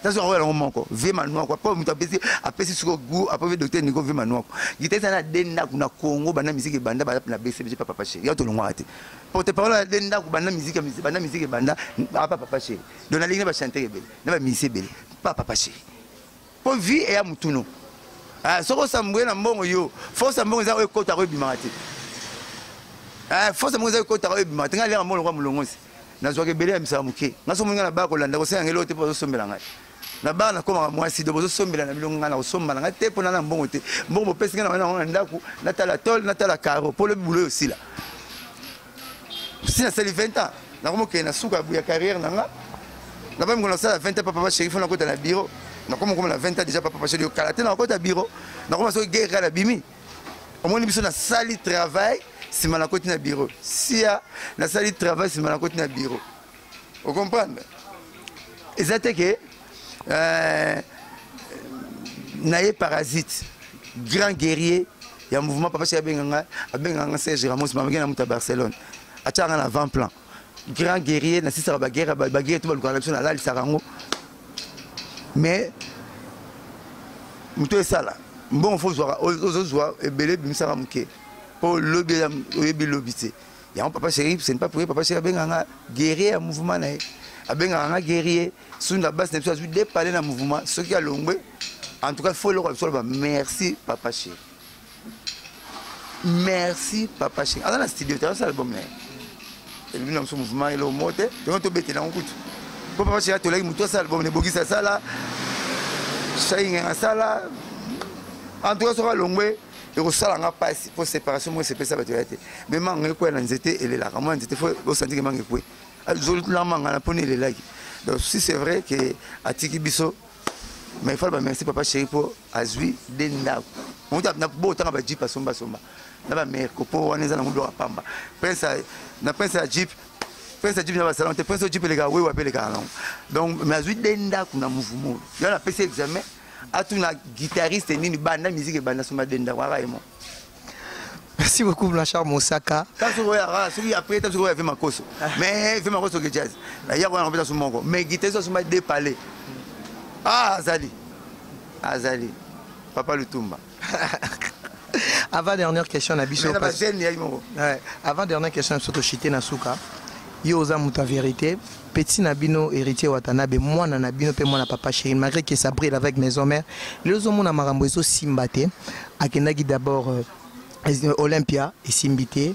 Tazo yango yango moko vie manuwa mpo moto apesi apesi siko goût après docteur Nico vie manuwa. Guitariste na de ndako na Congo banda musique ebanda ba na BCBG pa papa chéri. Ya tolongwaka te. Porte parole ya de ndako banda musique banda musique ebanda apa papa chéri. Donc nalingi na ba chanteur ebele na ba musicien ebele pa papa chéri. Po vie eya mutuno. Ah soko osambwe na mbongo yo force ya mbongo eza oyo ekotaka oyo ebimaka te. Ah force ya mbongo eza ekotaka oyo ebimaka te. Ngai aliaka mbongo lokola molongosi. Nazwaka ebele ya misala moke. Ngai soki omoni ngai na bar kolanda kosenga ngai eloko te mpo bazosombela ngai. Na bar nakomaka mwasi donc bozosombela na bino ngai nakosomba na ngai te mpo na na mbongo te. Mbongo bopesi ngai na yango na ndako natala tole natala caro mpo lobi bulo oyo osila. Si nasali 20 ans nakomi okende na suka ya carrière na nga. Na ba mikolo nasala 20 ans papa papa chéri fo nakota na bureau. Nakomi okoma na 20 ans déjà papa papa chéri okala te nakota bureau. Nakoma soki guerre kala bimi. Omoni biso nasali travail nsima nakoti na bureau. Sia nasali travail nsima nakoti na bureau. Ocomprendre? Eza te ke na ye parasite grand guerrier ya mouvement papa chéri abenga nga abenga nga Serge Ramos mamaki na moto ya Barcelone atiaka nga na avant plan grand guerrier nasisaka baguerre baguerre to balukaka na biso nalalisaka yango mais moto esala mbongo fo ozwaka ozozwa ebele ebimisaka moke mpo lobi oyebi lobi te. Yango papa chéri ce n'est pas pour papa chéri abenga nga guerrier ya mouvement na ye abengaka nga guerrier sunda basi na biso azwi deux palais na mouvement soki alongwe en tout cas faut eloko ya biso aloba merci papa chéri merci papa chéri aza na studio te azosala album na ye elobi na biso mouvement eloko moko te tongo tobetela yango kutu mpo papa chéri atolaki motu asala album na ebogisi asala shaingenga asala en tout cas soki alongwe ekosala nga mpasi mpo séparation moko esepelisa bato ya te me manga ekwea na nzete elelaka mwa nzete fo osanti ke manga ekwe azolula manga na mponi elelaki. Donc si c'est vrai que atiki biso mais il faut ba merci papa chéri mpo azwi de ndako moto bo otanga ba jeep asomba somba na ba merco mpo wana eza nango biloko ya pamba prince na prince ya jeep prince ya jeep na basalon te prince ya jeep elekaka wewa mpe elekaka nango donc mais azwi de ndako na mouvement yo napesi examen atuna guitariste nini banda musique ebanda somba de ndako aka ye moko. Merci beaucoup Blanchard Mosaka. Tanso oyo aka soki après tanso oyo avait makoso. Mais fait makoso ke jazz. Na ya kona kopesa moko. Mais guitariste asomba deux palais. Ah azali. Azali. Papa Lutumba. Avant dernière question na biso. Mais na jeune ya moko. Ouais, avant dernière question na biso to chiter na suka. Yo oza moto ya vérité. Petit na bino héritier Watanabe mwana na bino pe mwana papa chéri malgré que ça brille avec maison mère. Lezo mona makambo ezo simba te. Akendaki d'abord Olympia esimbi te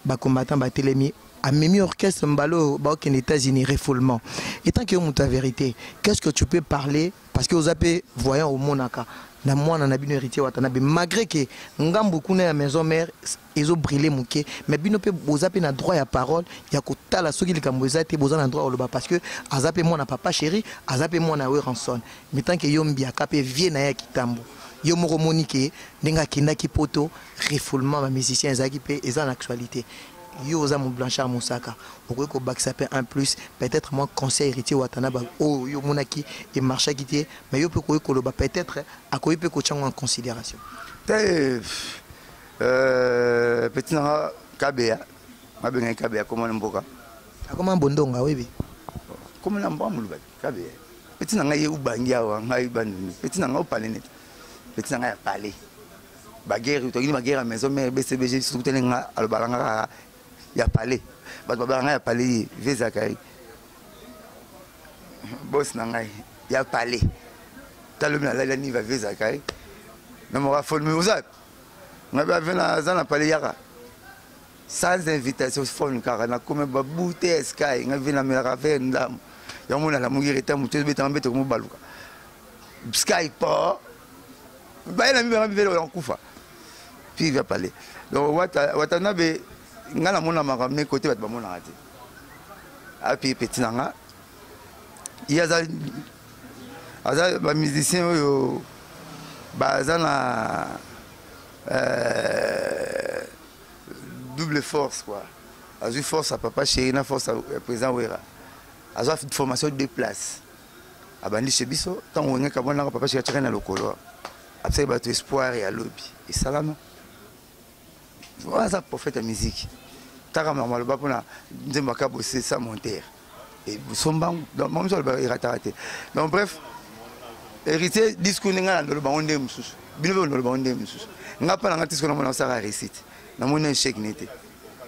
ba combattant batelemi amemi orchestre mbalo baokende États-Unis refoulement. Et tant que yo moto ya vérité, qu'est-ce que tu peux parler parce que oza pe voyant omonaka na mwana na bino héritier Watanabe malgré que ngambu kuna ya maison mère ezo briller moke mais bino pe boza pe na droit ya parole ya kotala soki likambo eza te boza na droit oloba parce que aza pe mwana papa chéri aza pe mwana Werrason mais tant que yo mbiaka pe vie na ya kitambo yo moko moni ke ndenge akendaki poto refoulement ba musicien ezalaki pe eza na actualité yo oza mo Blanchard Mosaka okoki kobakisa pe un plus peut-être moi conseil héritier Watanabe oyo yo omonaki emarchaki te mais yo pe okoki koloba peut-être akoki pe kotia yango en considération. Te petit na nga Kabeya babengaki Kabeya komona mboka akoma bondonga oyebi komona mboka moluba Kabeya petit na ngai ye ubangi awa ngai bandundu petit na ngai opale nete petit na ngai ya palais baguerre tokini baguerre ya maison mère BCBG biso tokutani nga alobaka nga kaka ya palais bato babaka ngai ya palais ye ve Zakari boss na ngai ya palais talobi nalali aniva ve Zakari na moka folmi oza ngai bave naza na palais yaka sans invitation phone kaka nakomi babute sky ngai ve namelaka ve ndambo yango mona lamuki retard moto ebetanga mbeto komobaluka sky po baye na mibanga mibele oyo nkufa puis va parler donc wata watanabe nga namona makambo ne kote bato bamonaka te api petit na nga ye aza aza bamusicien oyo baza na Double force quoi. Azwi force ya papa chéri na force ya président Wera. Azwa formation deux places. Abandi chez biso ntango Wenge kabwanaka, papa chéri atiaka na lokolo, apesaki bato espoir ya lobi esalama. Wana aza prophète ya musique. Taka maloba mpona nzembo akabose sa montere sombangu. Donc momiso aloba erataka te. Donc bref, héritier, discours ndenge na ndolo bango nde mosusu, bino mpe ndolo bango nde mosusu. Nga mpa na nga tisiko namona osala réussite, namoni échec ne te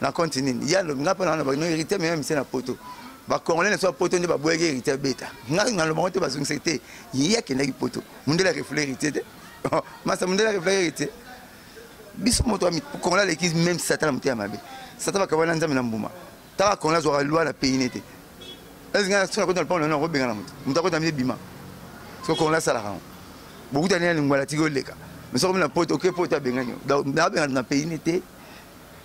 na compte nini ya lobi. Nga mpa na nga no héritier meme mise na poto, bacongolais na so ya poto nde baboyaki héritier abeta. Nga naloba bango te, bazongisaki te. Ye akendaki poto, mondele arefule héritier te. Masa mondele arefulaki héritier. Biso moto congolais aleki même satan na motema mabe. Satan bakabwana Nzambe na mbuma. Taka congolais azwaka loi na pays ne te. Esi nga so nakota lopango na akobengana moto, moto akota mi bima. So congolais asalaka yango, bokutani na lingwala, tiki oleka. Mais soki na poto, oke poto, abengani yo, abengana na pays ne te.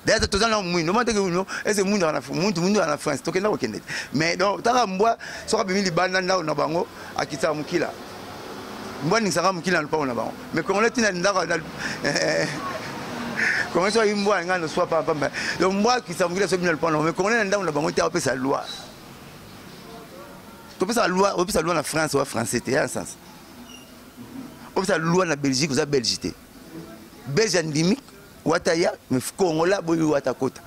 D'ailleurs toza na mwindu oma teke no ese mwindu na muntu, mwindu na France tokenda kokende te. Mais donc taka mbwa soki abimi libanda ndako na bango, akitaka mokila, mbwa aningisaka mokila na lopango na bango. Mais congolais tina ndako congolais soki ayi mbwa ngai noswa pamba. Donc mbwa akitaka mokila soki bimi na lopango na bango. Mais congolais na ndako na bango te, apesa loi. Topesa loi, opesa loi na France, oza français te ya sens. Opesa loi na Belgique, oza belge te. Belge andimi wata ya, mais congolais aboyi wata kota.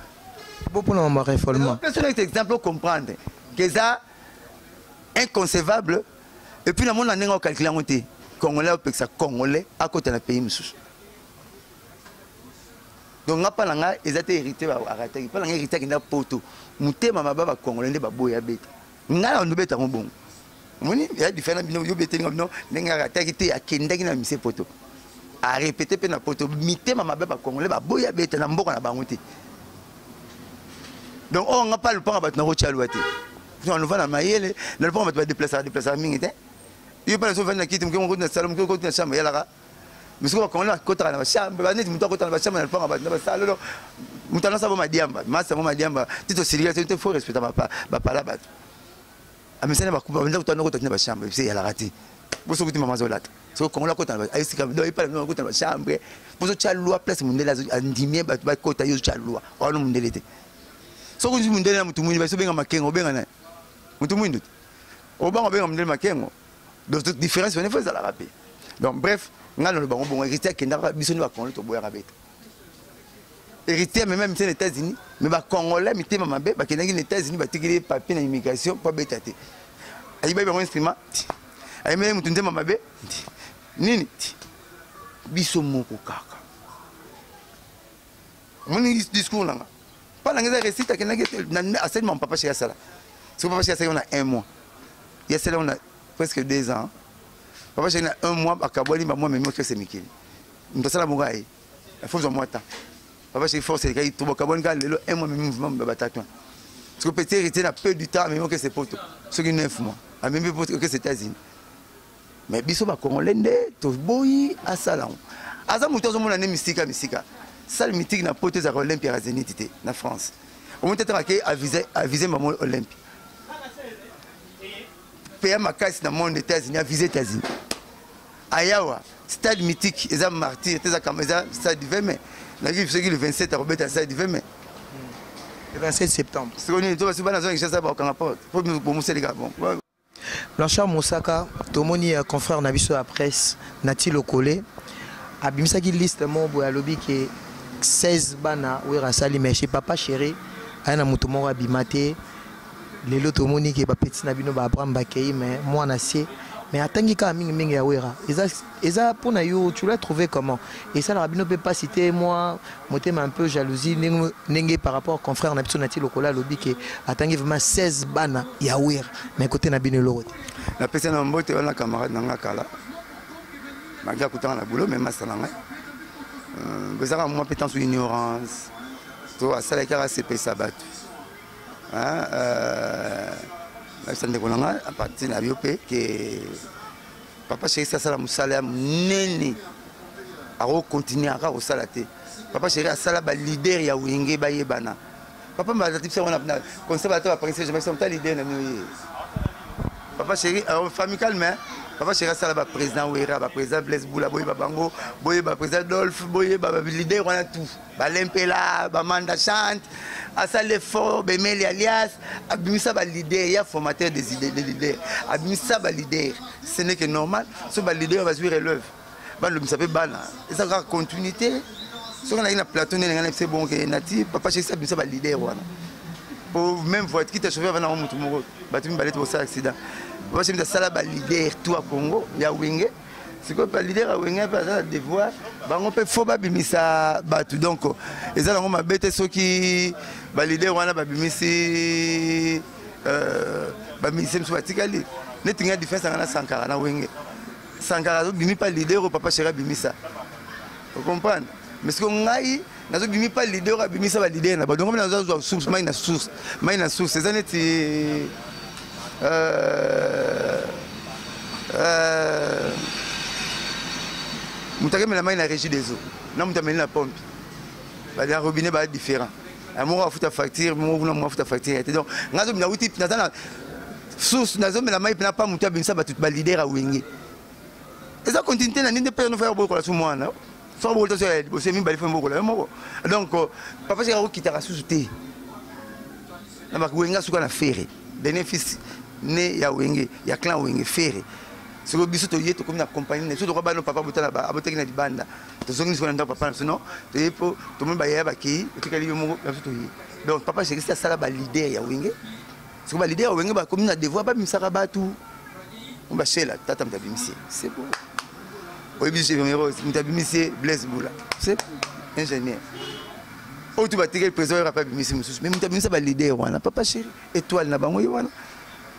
Bo mpona mama réforme. Pesa un exemple comprendre que eza inconcevable. Et puis namona ndenge ocalcule yango te. Congolais opekisa congolais akota na pays mosusu. Donc nga mpa na nga eza te héritier arataki. Mpa na nga héritier akenda poto, motema mabe bacongolais nde baboya beta. Ngai na ndobeta yango bongo. Omoni ya différent bino, yo betelinga bino ndenge arataki te. Akendaki na mise poto, arépété mpe na poto, mitema mabe bacongolais baboya beta na mboka na bango te. Donc oyo nga mpa lopanga bato nakotya lwa te, nova na mayele na lopanga bato badeplasaka deplasaka mingi te. Yo mpa naso ovandi na kiti moke, mokoti na salon moke, okoti na chambre eyalaka. Mais soki bacongolais bakotaka na bachambre, baneti moto akotaka na bachambre na lopanga bato na basalo, moto anasa bo madiamba masa mo madiamba ti tosilika te. Faut respecta bapala bato amesani bakuba ndako tana okota tina bachambre ese eyalaka te. Boso kuti mama azolata soki congolais akota ayesika donc epala bino akota na bachambre poso tya loi place mondele andimie bato bakota. Yo tya loi wana mondele te. Soki ozwi mondele na motu mwindu, baso obenga makengo, obenga nani motu mwindu te, obanga obenga mondele makengo. Donc différence wana faut ezalaka mpe. Donc bref, ngai naloba bango bongo. Héritier akendaka, biso nde bacongolais toboyaka beta. Héritier même mise na États-Unis, mais bacongolais mitema mabe bakendaki na États-Unis, batikeli ye papier na immigration mpo abeta te. Ayibaki bango instrument, ayemeli motu nzemba mabe nini. Biso moko kaka omoni discours nanga mpa nanga eza réussite. Akendaki asali mama papa chéri asala. Soki papa chéri asali na un mois, ye asali yango na presque 2 ans. Papa chéri na un mois bakabwani bamwa memi okese mikili, moto asala bongo aye faut zwa mwa temps. Papa chéri force elekaki to bakabwani kaka lelo, un mois memi mouvement batatu. Parce que petit héritier na peu du temps amemi okese poto, soki 9 mois amemi poto okese États-Unis. Mais biso bacongolais nde toboyi asala yango. Aza moto azomona nde misika misika. Salle mythique na poto ezalaka Olympia ya Zénith te na France. Omoni te ke avise mamo Olympia peya makasi na monde, États-Unis avise États-Unis ayawa. Stade mythique eza martyr te, eza stade du 20 mai. Nayebi soki le 27 akobeta stade du 20 mai. Le 27 septembre. Sikoyo nini to basi bana azonga Kinshasa, bakokanga porte po bomoseleka bon. Blanchard Mosaka, tomoni confrère na biso ya presse Nati Lokole abimisaki liste moko boye, alobi ke 16 bana Wera asali, mais chez papa chéri aya na moto moko abima te. Lelo tomoni ke bapeti na bino ba Abraham bakei, mais mwana sie mais atangi kaka mingimingi ya Wera. Eza eza mpona yo, tu l'as trouvé comment? Esalaka bino mpe mpasi te, mwa motema un peu jalousie, ndenge ndenge par rapport confrère na biso Nati Lokola alobi ke atangi vraiment 16 bana ya Wera, mais côté na bino eloko te? Napesi na mbote wana camarade na nga kala, malgré akutanga na boulot, mais masa na ngai ezaka mwa mpe tanso ignorance to asalaki kaka asepelisa bato. Nayebisa ndeko na ngai à partir na yo mpe ke papa chéri asala mosala ya monene, akocontinue aka kosala te. Papa chéri asala baleader ya Wenge bayebana. Papa batipisa wana na conseil bato baprince, ta leader na bino ye papa chéri, famille calme. Papa chéri asala baprésident Wera, baprésident Blaise Bula, boyeba bango, boyeba président Dolphe, boyeba baleader wana tout, balempela, bamanda chante, asala effort, bemeli alias abimisa baleader ya formateur des idées, des leaders, abimisa baleader. Ce n'est que normal so baleader bazwi relève, balobisa mpe bana, eza kaka continuité. Soki nayaki na plateau nde ngai na biso bonke nati papa chéri abimisa baleader wana po même voiture kita chauffeur avanda ngo motu moko, bato mibale te bosala accident. Papa chéri asala baleader tout ya Congo ya Wenge. Sikoyo baleader ya Wenge mpe aza na devoir, bango mpe fo babimisa bato. Donc eza nango mabe te soki baleader wana babimisi bamisi mosusu batikali. Neti ngai, différence yanga na Sankara na Wenge, Sankara azobimi pa leader oyo papa chéri abimisa, ocomprendre? Mais sikoyo ngai nazobimi pa leader oyo abimisa baleader na bato. Donc nazozwa source, mai na source, mai na source. Eza neti moto akemela mai na Régie des eaux na moto ameli na pompe ya robinet, baa différent. Moko afuta facture, moko kuna moko afuta facture ya te. Donc ngai azobima wuti, naza na source, nazomela mai mpena pa moto abimisa bato, baleader awenge. Eza continuité na nini mpe nofaya bokola su mwana soki bokola so ya liboso, ya mibale, fo bokola yo moko. Donc papa seka akokitaka susu te na bawenge, suka na Ferre, dernier fils né ya Wenge, ya clan Wenge, Ferre. Soki biso toye, tokomi na compagnie na biso, tokoa bano papa botala abotaki na libanda, tozongi sikoyo na ndako papa na biso. Non, toye mpo tomoni bayaya bakei, otikali yo moko na biso, toye. Donc papa chéri asala baleader ya Wenge. Soki baleader ya Wenge bakomi na devoir, babimisaka bato, bashela tata moto abimisi, c'est bon. Oyebi moto abimisi, Blaise Bula, c'est ingénieur oyo tu batikeli président oyo ape abimisi mosusu. Mais moto abimisa baleader wana, papa chéri, étoile na bango ye wana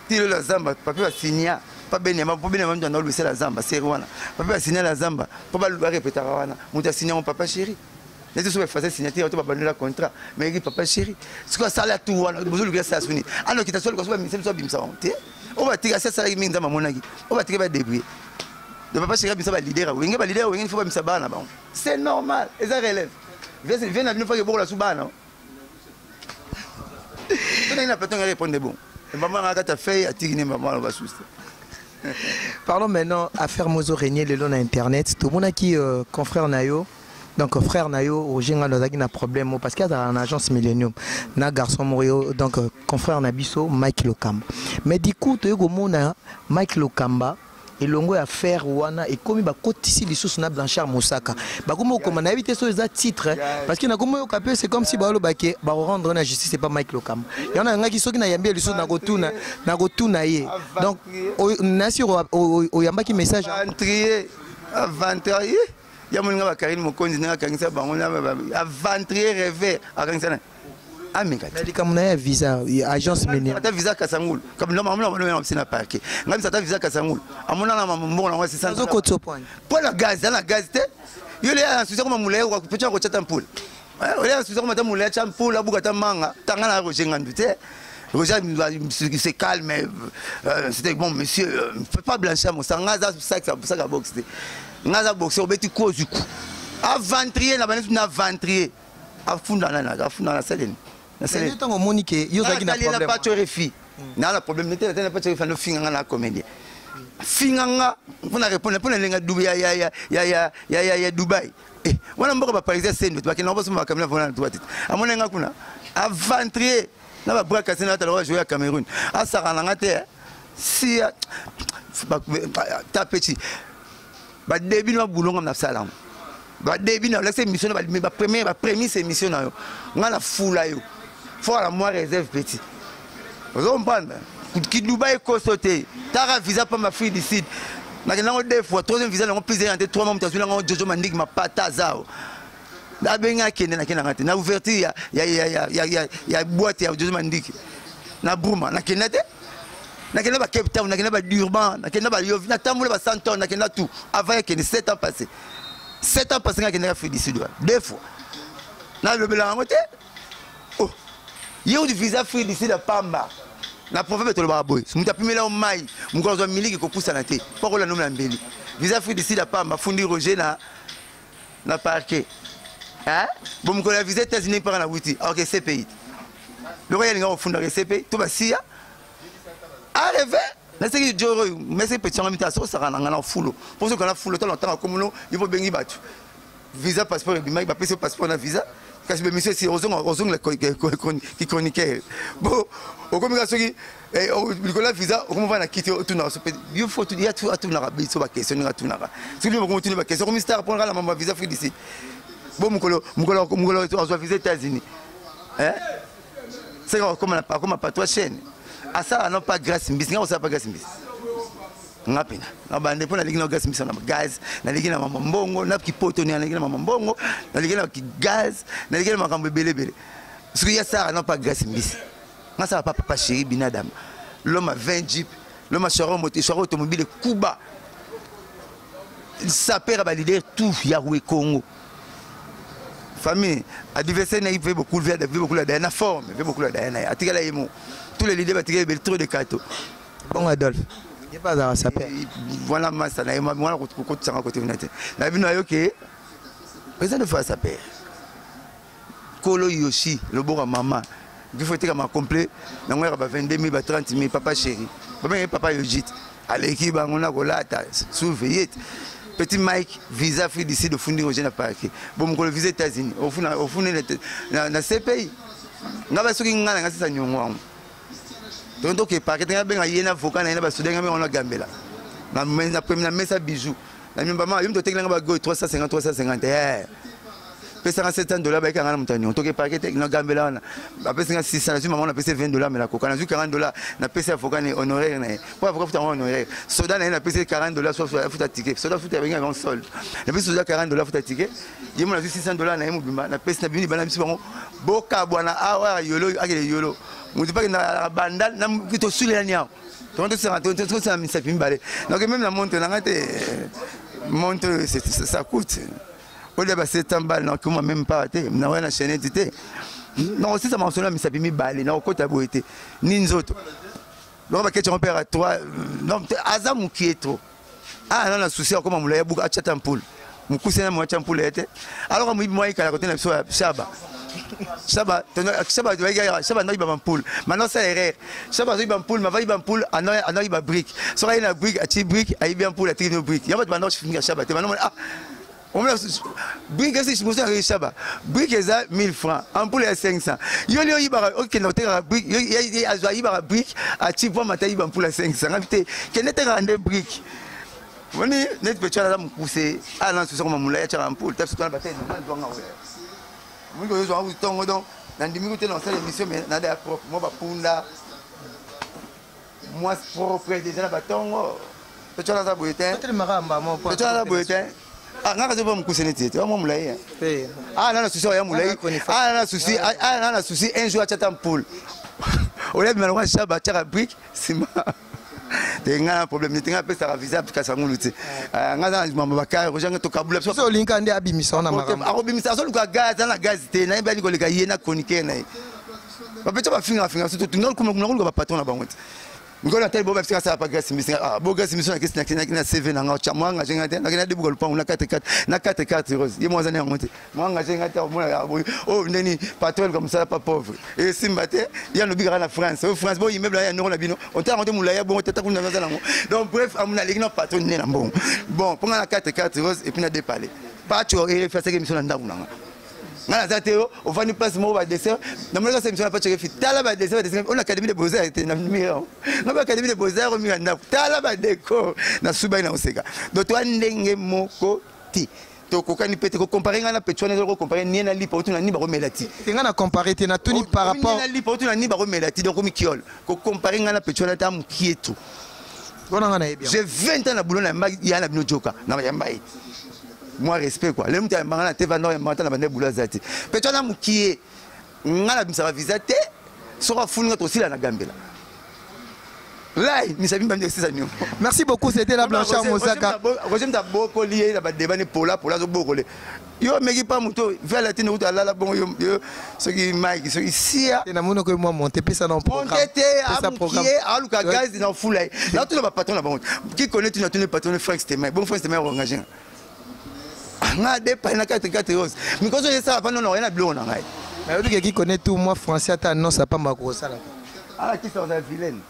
ti lelo ya zamba. Pape basinia pa benyama, po benyama moto anda la zamba seri wana, pape basinia la zamba mpo barepetaka wana. Moto asinia ngo, papa chéri. Neti so baefase signature to babandela contrat, mais eki papa chéri sikoyo asala tu wana, bozoluka asala suni anokita so aluka so bamisa biso, abimisa bango te. Oyo batika asi asalaki mingi, Nzambe amonaki oyo batika badébrouille. Donc papa chéri abimisa baleader ya Wenge. Baleader ya Wenge, il faut babimisa bana na bango, c'est normal, eza relève. Vie na bino faki ebokola su bana to ndenge na plateau nga répondre bon, mama nga kata fei atiki ne mama aloba susu te. Parlons maintenant affaire mozo régner lelo na internet. Tomonaki confrère na yo, donc frère na yo Roger Ngando azalaki na problème parce que azalaka na agence Millennium na garçon moko yo, donc confrère na biso Mike Lokamba. Mais du coup toyei komona Mike Lokamba elongo ya affaire wana ekomi bakotisi lisusu na Blanchard Mosaka, bakomi okoma, nayebi te so eza titre, parce que nakomi oyoka mpe c'est comme si balobake bakorendre na justice epa Mike Lokamba. Yango nayangaki soki nayambi ye lisusu, nakotuna ye. Donc nasi oyambaki message? Aventurier, aventurier ya moninga. Bakarine Mokonzi ndenge akangisa bango, aventurier rêve, akangisa na ameka. Te likambo na ye ya visa agence menia. Ata visa Kasangulu bisi na parquet, ngai bisa ata visa Kasangulu amonana mbongo nango. Azokotisa point. Mpo na gaz, aza na gaz te. Yo le ya susi akoma molai petya kotya ta mpula, ole ya susi akoma ta molai, tya mpula, abuka ta manga tanga na Roger Ngandu te. Roger c'est calme, c'était bon monsieur, pas Blanchard Mosanga, aza sac sac ya boxe te. Nga aza boxeur, obeti kozu ku aventurier na banesi na aventurier afunda nani, afunda na saleni. Ntango omoni ke yo ozalaki na problème, pacho refi na na problème te, na pacho refi anofinga nga na comédien, finga nga mpona répondre mpona elenga ya Dubai wana mboka baparisien sendo bakenda bosoma bakamina vona na droite. Amona nga kuna aventurier na babras cassé na atala jouer ya Cameroun, asaka na nga te. Si ta peti badebi na babulonga na sala yango, badebi na olakisa émission na bapremière baprémisse émission na yo, nga na fula yo fo ala mwa réserve petit, ozo comprendre? Ki Dubai ekoso te, taka visa pamba. Afrique du Sud nakende yango deux fois, troisième visa nango plus te, trois mois. Moto azwi nango Jojo Mandiki mapata azao abengi akende, nakendanga te na ouverture ya boîte ya Jojo Mandiki na Bruma, nakenda te. Nakenda ba Cape Town, nakenda ba Durban, nakenda ba Yovi, natambola ba Santon, nakenda tout avant yakende. 7 ans passé, 7 ans passé, nga akendaka Afrique du Sud wana deux fois, nalobelaka yango te. Oh, ye uti visa Afrique du Sud pamba na proverbe tolobaka boye: moto apimela yo mai, mokolo azwa miliki kopusana te mpo akola nomi na mbeli. Visa Afrique du Sud pamba, afundi Roger na parquet bo mokolo ya visa États-Unis mpaka na wuti aoke CPI loko ye alinga kofundaka CPI to basiya areve. Naseki joro meseki petit yanga mita asosaka na nga na fulo. Mpo soki na fulo tala ntanga komono yo mpo bengi bato. Visa passeport ebimaki bapesi yo passeport na visa kasi bemission esi ozongela kichroniqueur bo okomi kaka soki eh, likolo ya visa okomi ovanda na kiti otunaka so yo fo ye atunaka biso baquestion ndenge atunaka soki bino bokomi otuni baquestion okomi star mpo kala mambo ya visa afrique du sud bo mokolo mokolo mokolo azwa visa États-Unis eh seka akoma akoma patwa chaîne asala non pas grâce mbisi nga osala pas grâce mbisi nga pena na bande mpo nalingi na gaz mbisi na gaz nalingi na mama mbongo na kipoto ni nalingi na mama mbongo nalingi na gaz nalingi na makambo ebele ebele soki ya sara non pas grâce mbisi nga sala pa papa chéri binadam l'homme a 20 jeep l'homme a charo moto charo automobile kuba sapera ba leader tout ya rue Congo famille adversaire na ye ve beaucoup ve beaucoup la na forme ve beaucoup la na atikala ye mo tous les leaders batikala ebele trop de kato bongo Adolphe ye mpe azalaka saper voilà masa na ye mwana kokotisanga kote kuna te na bino ayoke président de fois saper kolo yoshi loboko ya mama bifo etekama complet nango yaka ba 22 000 ba 30 000 papa chéri babengaki papa yojit aleki bango na kolata surveillete petit mike visa afrique du sud ofundi roger na parke bo mokolo visa états-unis ofundi na cpi nga ba soki nga na nga sisa niongo yango donc toke parke te nga benga ye na avocat na ye na basoda nga benga na gambela na mesa bijou na mimba ma yo moto otekela nga bagoy 350 350 eh pesanga 700 dollars bayeka nga na moto ya niongo toke parke te na gambela wana bapesi nga 600 nazwi mama napesi 20 dollars mela koka nazwi 40 dollars napesi avocat na honoraire na ye po avocat futa yango honoraire soda na ye napesi 40 dollars so afuta ticket soda futa abengi yango solde napesi soda 40 dollars futa ticket ye mo nazwi 600 dollars na ye mobimba napesi na bimi libanda biso bango bokabwana awa yolo akele yolo moto mpe akendaka banda tosulelani awa tosala misapi mibale donc même na montre na ngai te montre ça coûte olia ba 700 balles nakoma même pas te nakoya na chaînette te nakosisa masolo ya misapi mibale nakokota boye te ni nzoto donc baketi yango mpe ya 3 donc aza mokie trop ah na na souci akoma molai abuka atya ta mpule mokuse na moatya mpule ye te alors moyibi mwa ekala kote na biso ya shaba shaba shaba shaba anoyiba bampule maintenant osala erreur shaba azoyiba mpule mava yiba mpule anoyiba brique soki aye na brique atie brique ayibi ya mpule atiki no brique yango bato banda kofinga shaba te banda ah omona brique esi mosu ya shaba brique eza 1000 francs ampoule ya 500 yo li oyibaka okende kotekaka brique azwa ayibaka brique atie mpo amata ayiba mpule ya 500 ngabi te kende tekaka nde brique moni neti petuala aza mokuse ala na susi akoma molai atyaka ampoule ta biso twana batele normal zwanga oyo moni kozozwanga kutu ntongo donc nandimi kute na osala émission mais nada ya propre mwa bapunda mwa propre déjà na batongo petuala aza boye te petuala aza boye te Ah, nga kazo ba mukuse neti te mwa molai ah na na souci ya molai ah na na souci ah na na souci un jour achata mpoule olia bima lokwa shaba achaka brique nsima te nga na problème te nga apesaka visa kasi ngulu te ah, nga aza na mambo bakare ojanga tokabula biso olingi nde abimisa wana makambo akobimisa azoluka gaz aza na gaz te nayebi ani koleka ye na chroniqueur na ye bapeto bafinga bafinga biso nakoluka bapatron na bango te mikolo natali bo babisika asala pa grâce mbisi ah bo grâce mbisi nakesi na CV na nga cha mwa engagé nga te nakenda debuka lupango na 4 4 na 4 4 rose ye mwa azali yango te mwa engagé nga te omona ya boye oh ndeni patron comme ça pas pauvre et simba te ya lobi kaka na France oh France bo immeuble ya noko na bino otala yango te molai ya bongo tata kuna naza nango donc bref amona aleki na patron nde na mbongo bon mpo nga na 4 4 rose et puis na deux palais pacho efasaki émission na ndako na nga nga naza te ofandi place moko badessin namoni kasa émission na pacho efi tala badessin badessin ona académie de beaux arts te na mira nga ba académie de beaux arts omira ndako tala badeko na subai na oseka donc toa ndenge moko te tokokani mpe te kocompare ngai na petu wana ezali kocompare nie na lipa otuna ni bakomela ti te ngai na compare te natuni par rapport na lipa otuna ni bakomela ti donc omikiole kocompare ngai na petu wana ta mokie to wana ngai nayebi j'ai 20 ans na boulot na yamba ya na bino joka na yamba ye moi respect quoi le moto ayambanga na te vanda oyambanga ta na banda boulot aza te petu wana mokie ngai nabimisaka visa te soki afuni nga tosila na gambela lai misabi mbandi esisa niongo merci beaucoup c'était la Blanchard Mosaka Roger mta bokoli ye na ba débat ne pola pola zo bokole yo meki pa moto via la tine kuta alala bongo yo yo soki Mike soki sia te na monoko moi monter pesa na programme monter te amukie aluka gaz na fula ye na tuna ba patron na bango qui connaît tuna tuna patron Frank Stemay bon Frank Stemay engagé nga de pale na 4 4 rose mikoso esala pa nono na biloko na ngai nayobi ke qui connaît tout moi français ata annonce apamba kosalaka alakisa oza vilaine.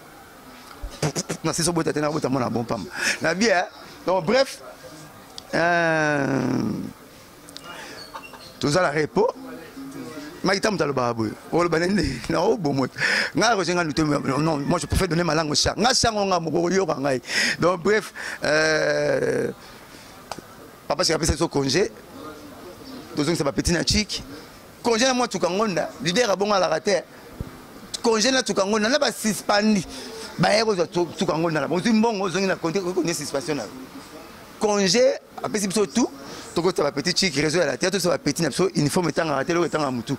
Na sisi obota te, nakobota mwana bon pamba na bien. Donc bref, toza na repos. Makita moto alobaka boye, oloba nini naobomo ngai Roger Ngandu te. Non, moi je préfère donner ma langue au chat. Nga sango nga moko oyoka ngai. Donc bref, papa sika apesa biso congé, tozongisa bapeti na chik congé na mwa tuka ngonda. Leader abongo alaka te congé na tuka ngonda na basuspandi baye kozwa tuka ngonda na bozwi mbongo, ozongi na konte suspension na yo. Congé apesi biso tout, tokotisa bapeti chik réseau ya la te, tokotisa bapeti na biso uniforme etangaka te, eloko etangaka mutu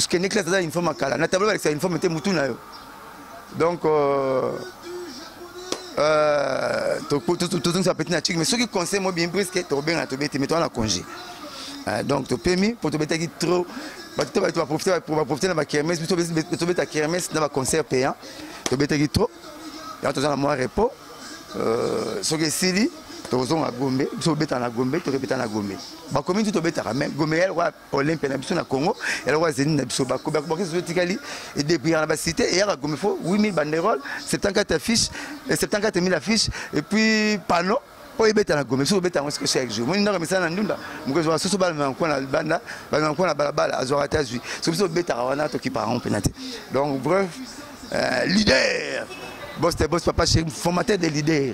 kende classe aza uniforme akala na tableau, balekisa uniforme te, mutu na yo. Donc tozongisa bapeti na chik, mais soki conseil mo bien presque tokobengana, tobeti, mais toza na congé. Donc topemi mpo tobetaki trop. Bato te, bato baprofite na bakermesse, biso tobeta kermesse na baconcert payant, tobetaki trop. Yango toza na mwa repos. Soki esili, tokozonga Gombe. Biso tobetaka na Gombe, tokebeta na Gombe, bakomi tu tobetaka, mais Gombe ya lokola Olympia na biso na Congo, ya lokola Zénith na biso. Bakisi etikali edépouillaka na bacité, eyaka Gombe, fo 8000 banderole, 74 affiche, 74 000 affiche et puis panneau oyo ebeta na Gombe. Biso tobeta yango siko chaque jour. Moni ndako misala na ndunda, mokonzi wa soso, balamela nkwa na libanda, balamela nkwa na balabala, azwaka te, azwi. So biso tobetaka wana, tokipaka yango mpena te. Donc bref, leader, boss te boss, papa chéri, formateur de leader,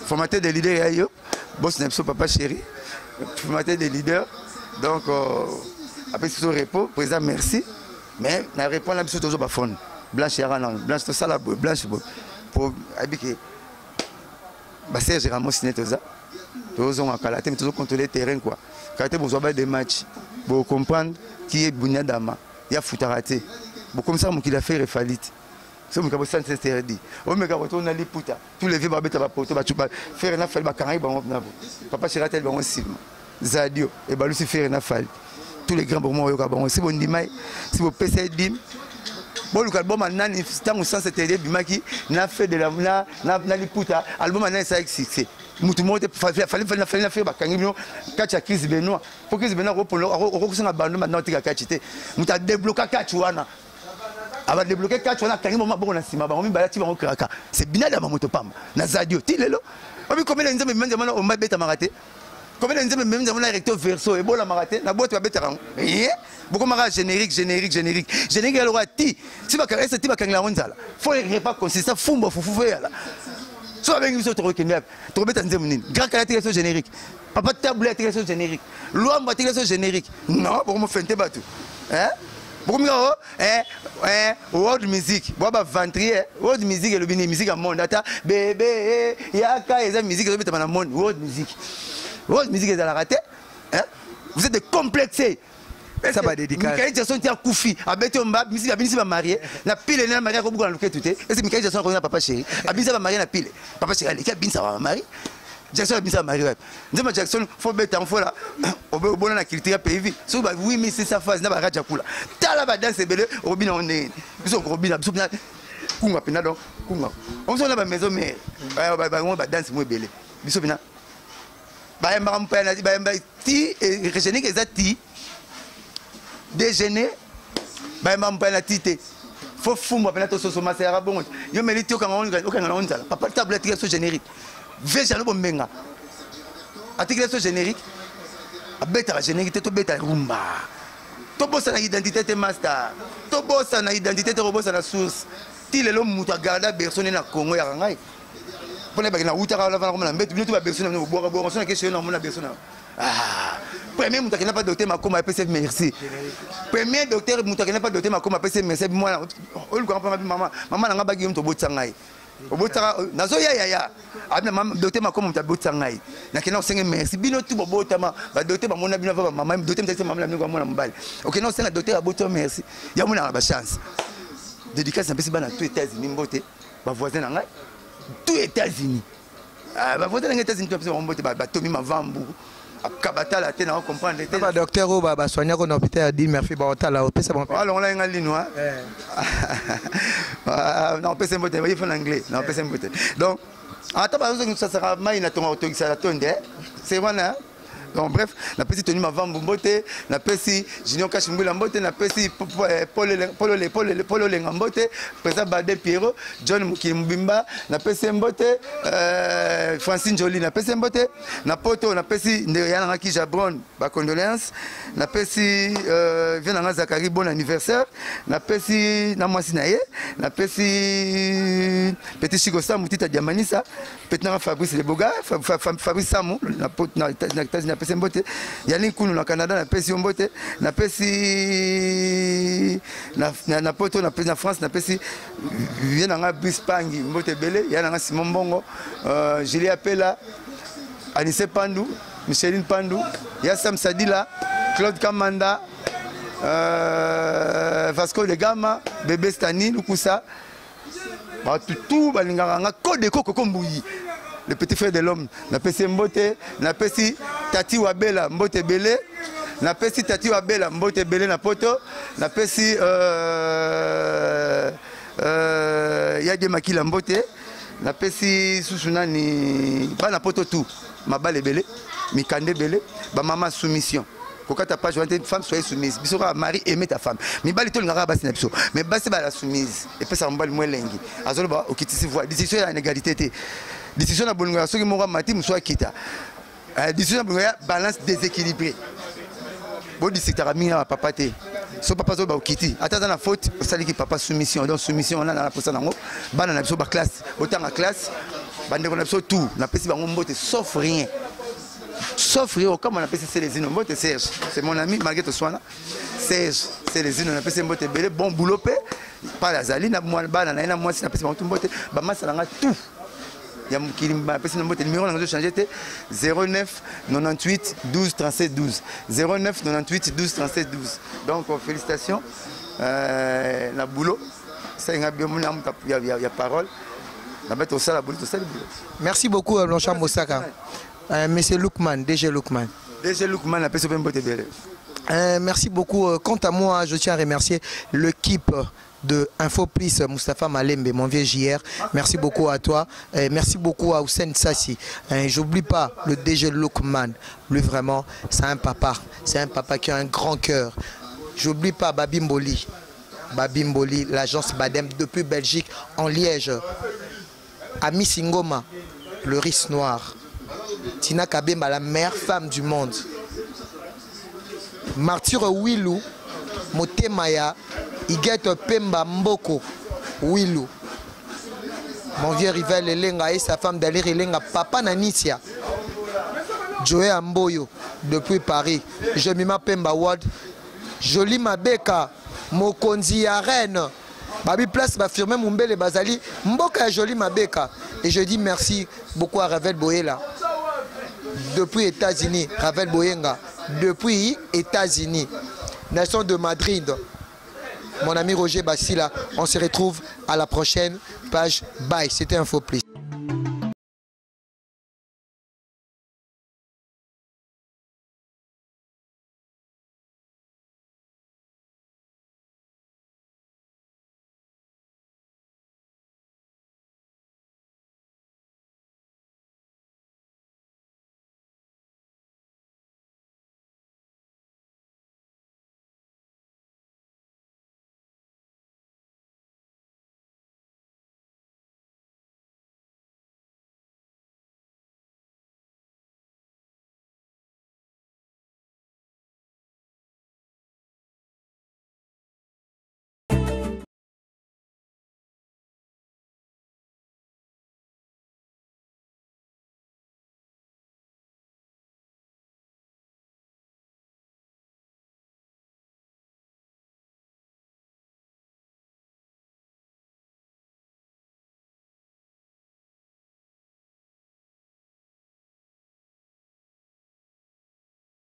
formateur de leader ya yo boss na biso, papa chéri, formateur de leader. Donc apesi biso repos, président merci. Mais na répondre na biso, tozo bafone blanche yaka nano blanche, tosala boye blanche boye po ayebi ke baserge Ramos ne toza tozonga kala te, mais tozocontrôler terrain quoi. Kala te bozwa ba de match, bocomprendre qui est Bunia Dama ya futaka te. Bokomisaka mokili affaire efali te. So omeka bosanisa interdit, omeka kotona liputa, tous les vieux babeta bapoto, bato Ferre na Fally bakangaki bango na bo papa chéri atali bango nsima zadio ebalusi Ferre na Fally, tous les grands bokoma oyoka bango. Si bondima ye, si bopesa ye dime, boluka album nani ntango Sens Interdit ebimaki na fait de la na liputa, album nani esalaki succès? Mutu moko te. Fally na Ferre bakangi bino kati ya crise Benoit, po crise Benoit okokosanga bando maintenant otika kati te. Moto adébloka kati wana, abadébloke kati wana, akangi bango maboko na nsima, bango mibale ati bango kraka. C'est binadama moto pamba na zadio ti lelo. Obi komela nzembe meme nzembe wana omba ebetamaka te, komela nzembe meme nzembe wana recto verso ebolamaka te, na bote babetaka yango ye. Bokomaka générique, générique, générique, générique ya lokola ti si ese ti bakangela yango nzala. Fo repas consistant, fumba fufu fo eyala. So babengi biso, tokokende wapi? Tokobeta nzembo nini? Grand Kala atikali so générique, papa Table atikali so générique, Lwambo atikali so générique. Non, bokomofente bato bokomi o world music, bwa baventrie. World music elobi nini? Musique ya monde, ata bebe yaka eza musique ezobetama na monde. World music, world music ezalaka te. Vous êtes des complexés. Ça va dédicace. Michael Jackson ti akufi, abeti omba misi, abinisi bamarie na pile na marie akobuka na luketu te. Ese Michael Jackson akoki na papa chéri, abinisa bamarie na pile. Papa chéri aleki abinisa bamarie. Jackson abinisa bamarie wapi? Nzembo Jackson fo beta fola obona na culture ya pays. Soki ba 8600 phase na baraja kula, tala badanse ebele, okobina ngo ndenge biso okobina? Biso mpena kunga mpena, donc kunga obiso na bamaison mare, bango badanse mo ebele. Biso mpena bayembaka mopaya, bayemba ti régénique eza ti déjeuner, bayemba mopaya na ti te, fo fumbwa mpena tososo masayaka bongo. Yo meli ti okanga nango nzala. Papa Table atikeli so générique, ve jalo bombenga atikeli so générique, abetaka générique te. Tobeta rumba, tobosana identité te, master, tobosana identité te, kobosana source ti lelo. Moto agarda berceau ne na Congo yaka ngai mpona ebaki nawutaka wana vana komona mbeto bino to baberceau na bino bobwaka bwaka so na keshe yo namona berceau na. Ah, premier moto akenda pa docteur Makoma, apesi merci. Premier docteur, moto akenda pa docteur Makoma, apesi merci. Mwana olukaka mpanga mama, mama na nga baki yo moto obotisa ngai, obotaka nazoya yaya abina docteur Makoma, moto abotisa ngai, nakenda kosenge merci. Bino tu bobotama badocteur bamona bino ava bamama, docteur moto mama na bino amona mobali, okenda kosenga docteur abotisa merci, yamonaka bachance. Dédicace napesi bana tout États-Unis, mbote bavoisin na ngai tout États-Unis, bavoisin na ngai États-Unis, to napesi bango mbote. Batomi mavambu kabatala te, na comprendre te. Badocteur oyo basoignaka na hôpital ya Dimerfi baotala, opesa bango. Alongola nga lino na opesa mbote, ye fo na anglais na opesa mbote. Donc ata bazosasaka mai na tonga kotokisa na tonde, c'est wana. Donc bref, napesi Tony Mavambu mbote, napesi Junior Kashimbula mbote, napesi eh, Paul Olenga mbote, président Bade Pierrot, John Mokili Mobimba, napesi mbote, euh, Francine Jolie, napesi mbote, na poto napesi ndeko ya nanga Kija Brown, ba condoléances, napesi euh, vieux nanga Zakari bon anniversaire, napesi na mwasi na ye, napesi petit Chico Samu Tita Diamanisa, petit nanga Fabrice Leboga, Fabrice Samu na na États-Unis napesi mbote, Yannick Kunu na Canada napesi yo mbote, napesi na, na, na poto na, na France napesi ye nanga Brice Pangi mbote ebele, ya nanga Simon Mbongo, euh, Julie Apela, Anise Pandu, Micheline Pandu, ya Sam Sadila, Claude Kamanda, euh, Vasco de Gama, Bébé Stani Lukusa, bato tout balingaka nga kodeko koko mbuyi le petit frère de l'homme napesi ye mbote napesi tati wabela mbote ebele napesi tati wabela mbote ebele na poto napesi euh, euh, yadie makila mbote napesi susu nani bana poto tout mabala ebele mikanda ebele bamama soumission kokata page wana te femme soyez soumise biso kaka mari aime ta femme mibali tolingaka basi na biso mais basi bala soumise epesaka mobali mwa elengi azoloba okitisi voi discussion ya inégalité te discussion na bolingo ya soki moko amati mosusu akita eh, discussion na bolingo ya balance déséquilibré bodiscutaka mingi na bapapa te so papa azoloba okiti ata aza na faute osaliki papa soumission donc soumission wana na posa nango bana na biso baklasse botanga classe bandeko na biso tout napesi bango mbote sauf rien sauf rien okama napesi selezino mbote serge c'est mon ami malgré toswana serge selezino napesi mbote ebele bon boulot mpe pala azali na bana na ye na mwasi napesi bango tu mbote bamasa na nga tout ya mokili napesi na mbote numéro na nga ezochange te 09 98 12 37 12 09 98 12 37 12 donc félicitations euh, na boulot esalinga bien mona moto ya parole na bete osala boulot tosali boulot. Merci beaucoup euh, Blanchard Mosaka. Euh, monsieur Lukman, DG Lukman. DG Lukman apesi mpe mbote ebele. Euh, merci beaucoup. Euh, quant à moi, je tiens à remercier l'équipe de Info Plus, Moustapha Malembe, mon vieux JR. Merci beaucoup à toi. Et merci beaucoup à Hussein Sassi. J'oublie pas le DG Lukman. Lui, vraiment, c'est un papa. C'est un papa qui a un grand cœur. J'oublie pas Babi Mboli. Babi Mboli, l'agence Badem depuis Belgique, en Liège. Ami Singoma, le riz noir. Tina Kabemba, la meilleure femme du monde. Martyr Wilou, Motemaya, Iguette Pemba Mboko, Wilou. Mon vieux rival Elenga et sa femme Dalir Elenga, papa Nanitia. Joey Amboyo, depuis Paris. Jemima Pemba Ward, Jolie Mabeka, Mokonzi ya Reine. Babi Place bafirme Mumbele Bazali, Mboka ya Jolie Mabeka. Et je dis merci beaucoup à Ravel Boyela. Depuis États-Unis, Ravel Boyenga. Depuis États-Unis. Nation de Madrid. Mon ami Roger Bassila, on se retrouve à la prochaine page. Bye, c'était Info Plus.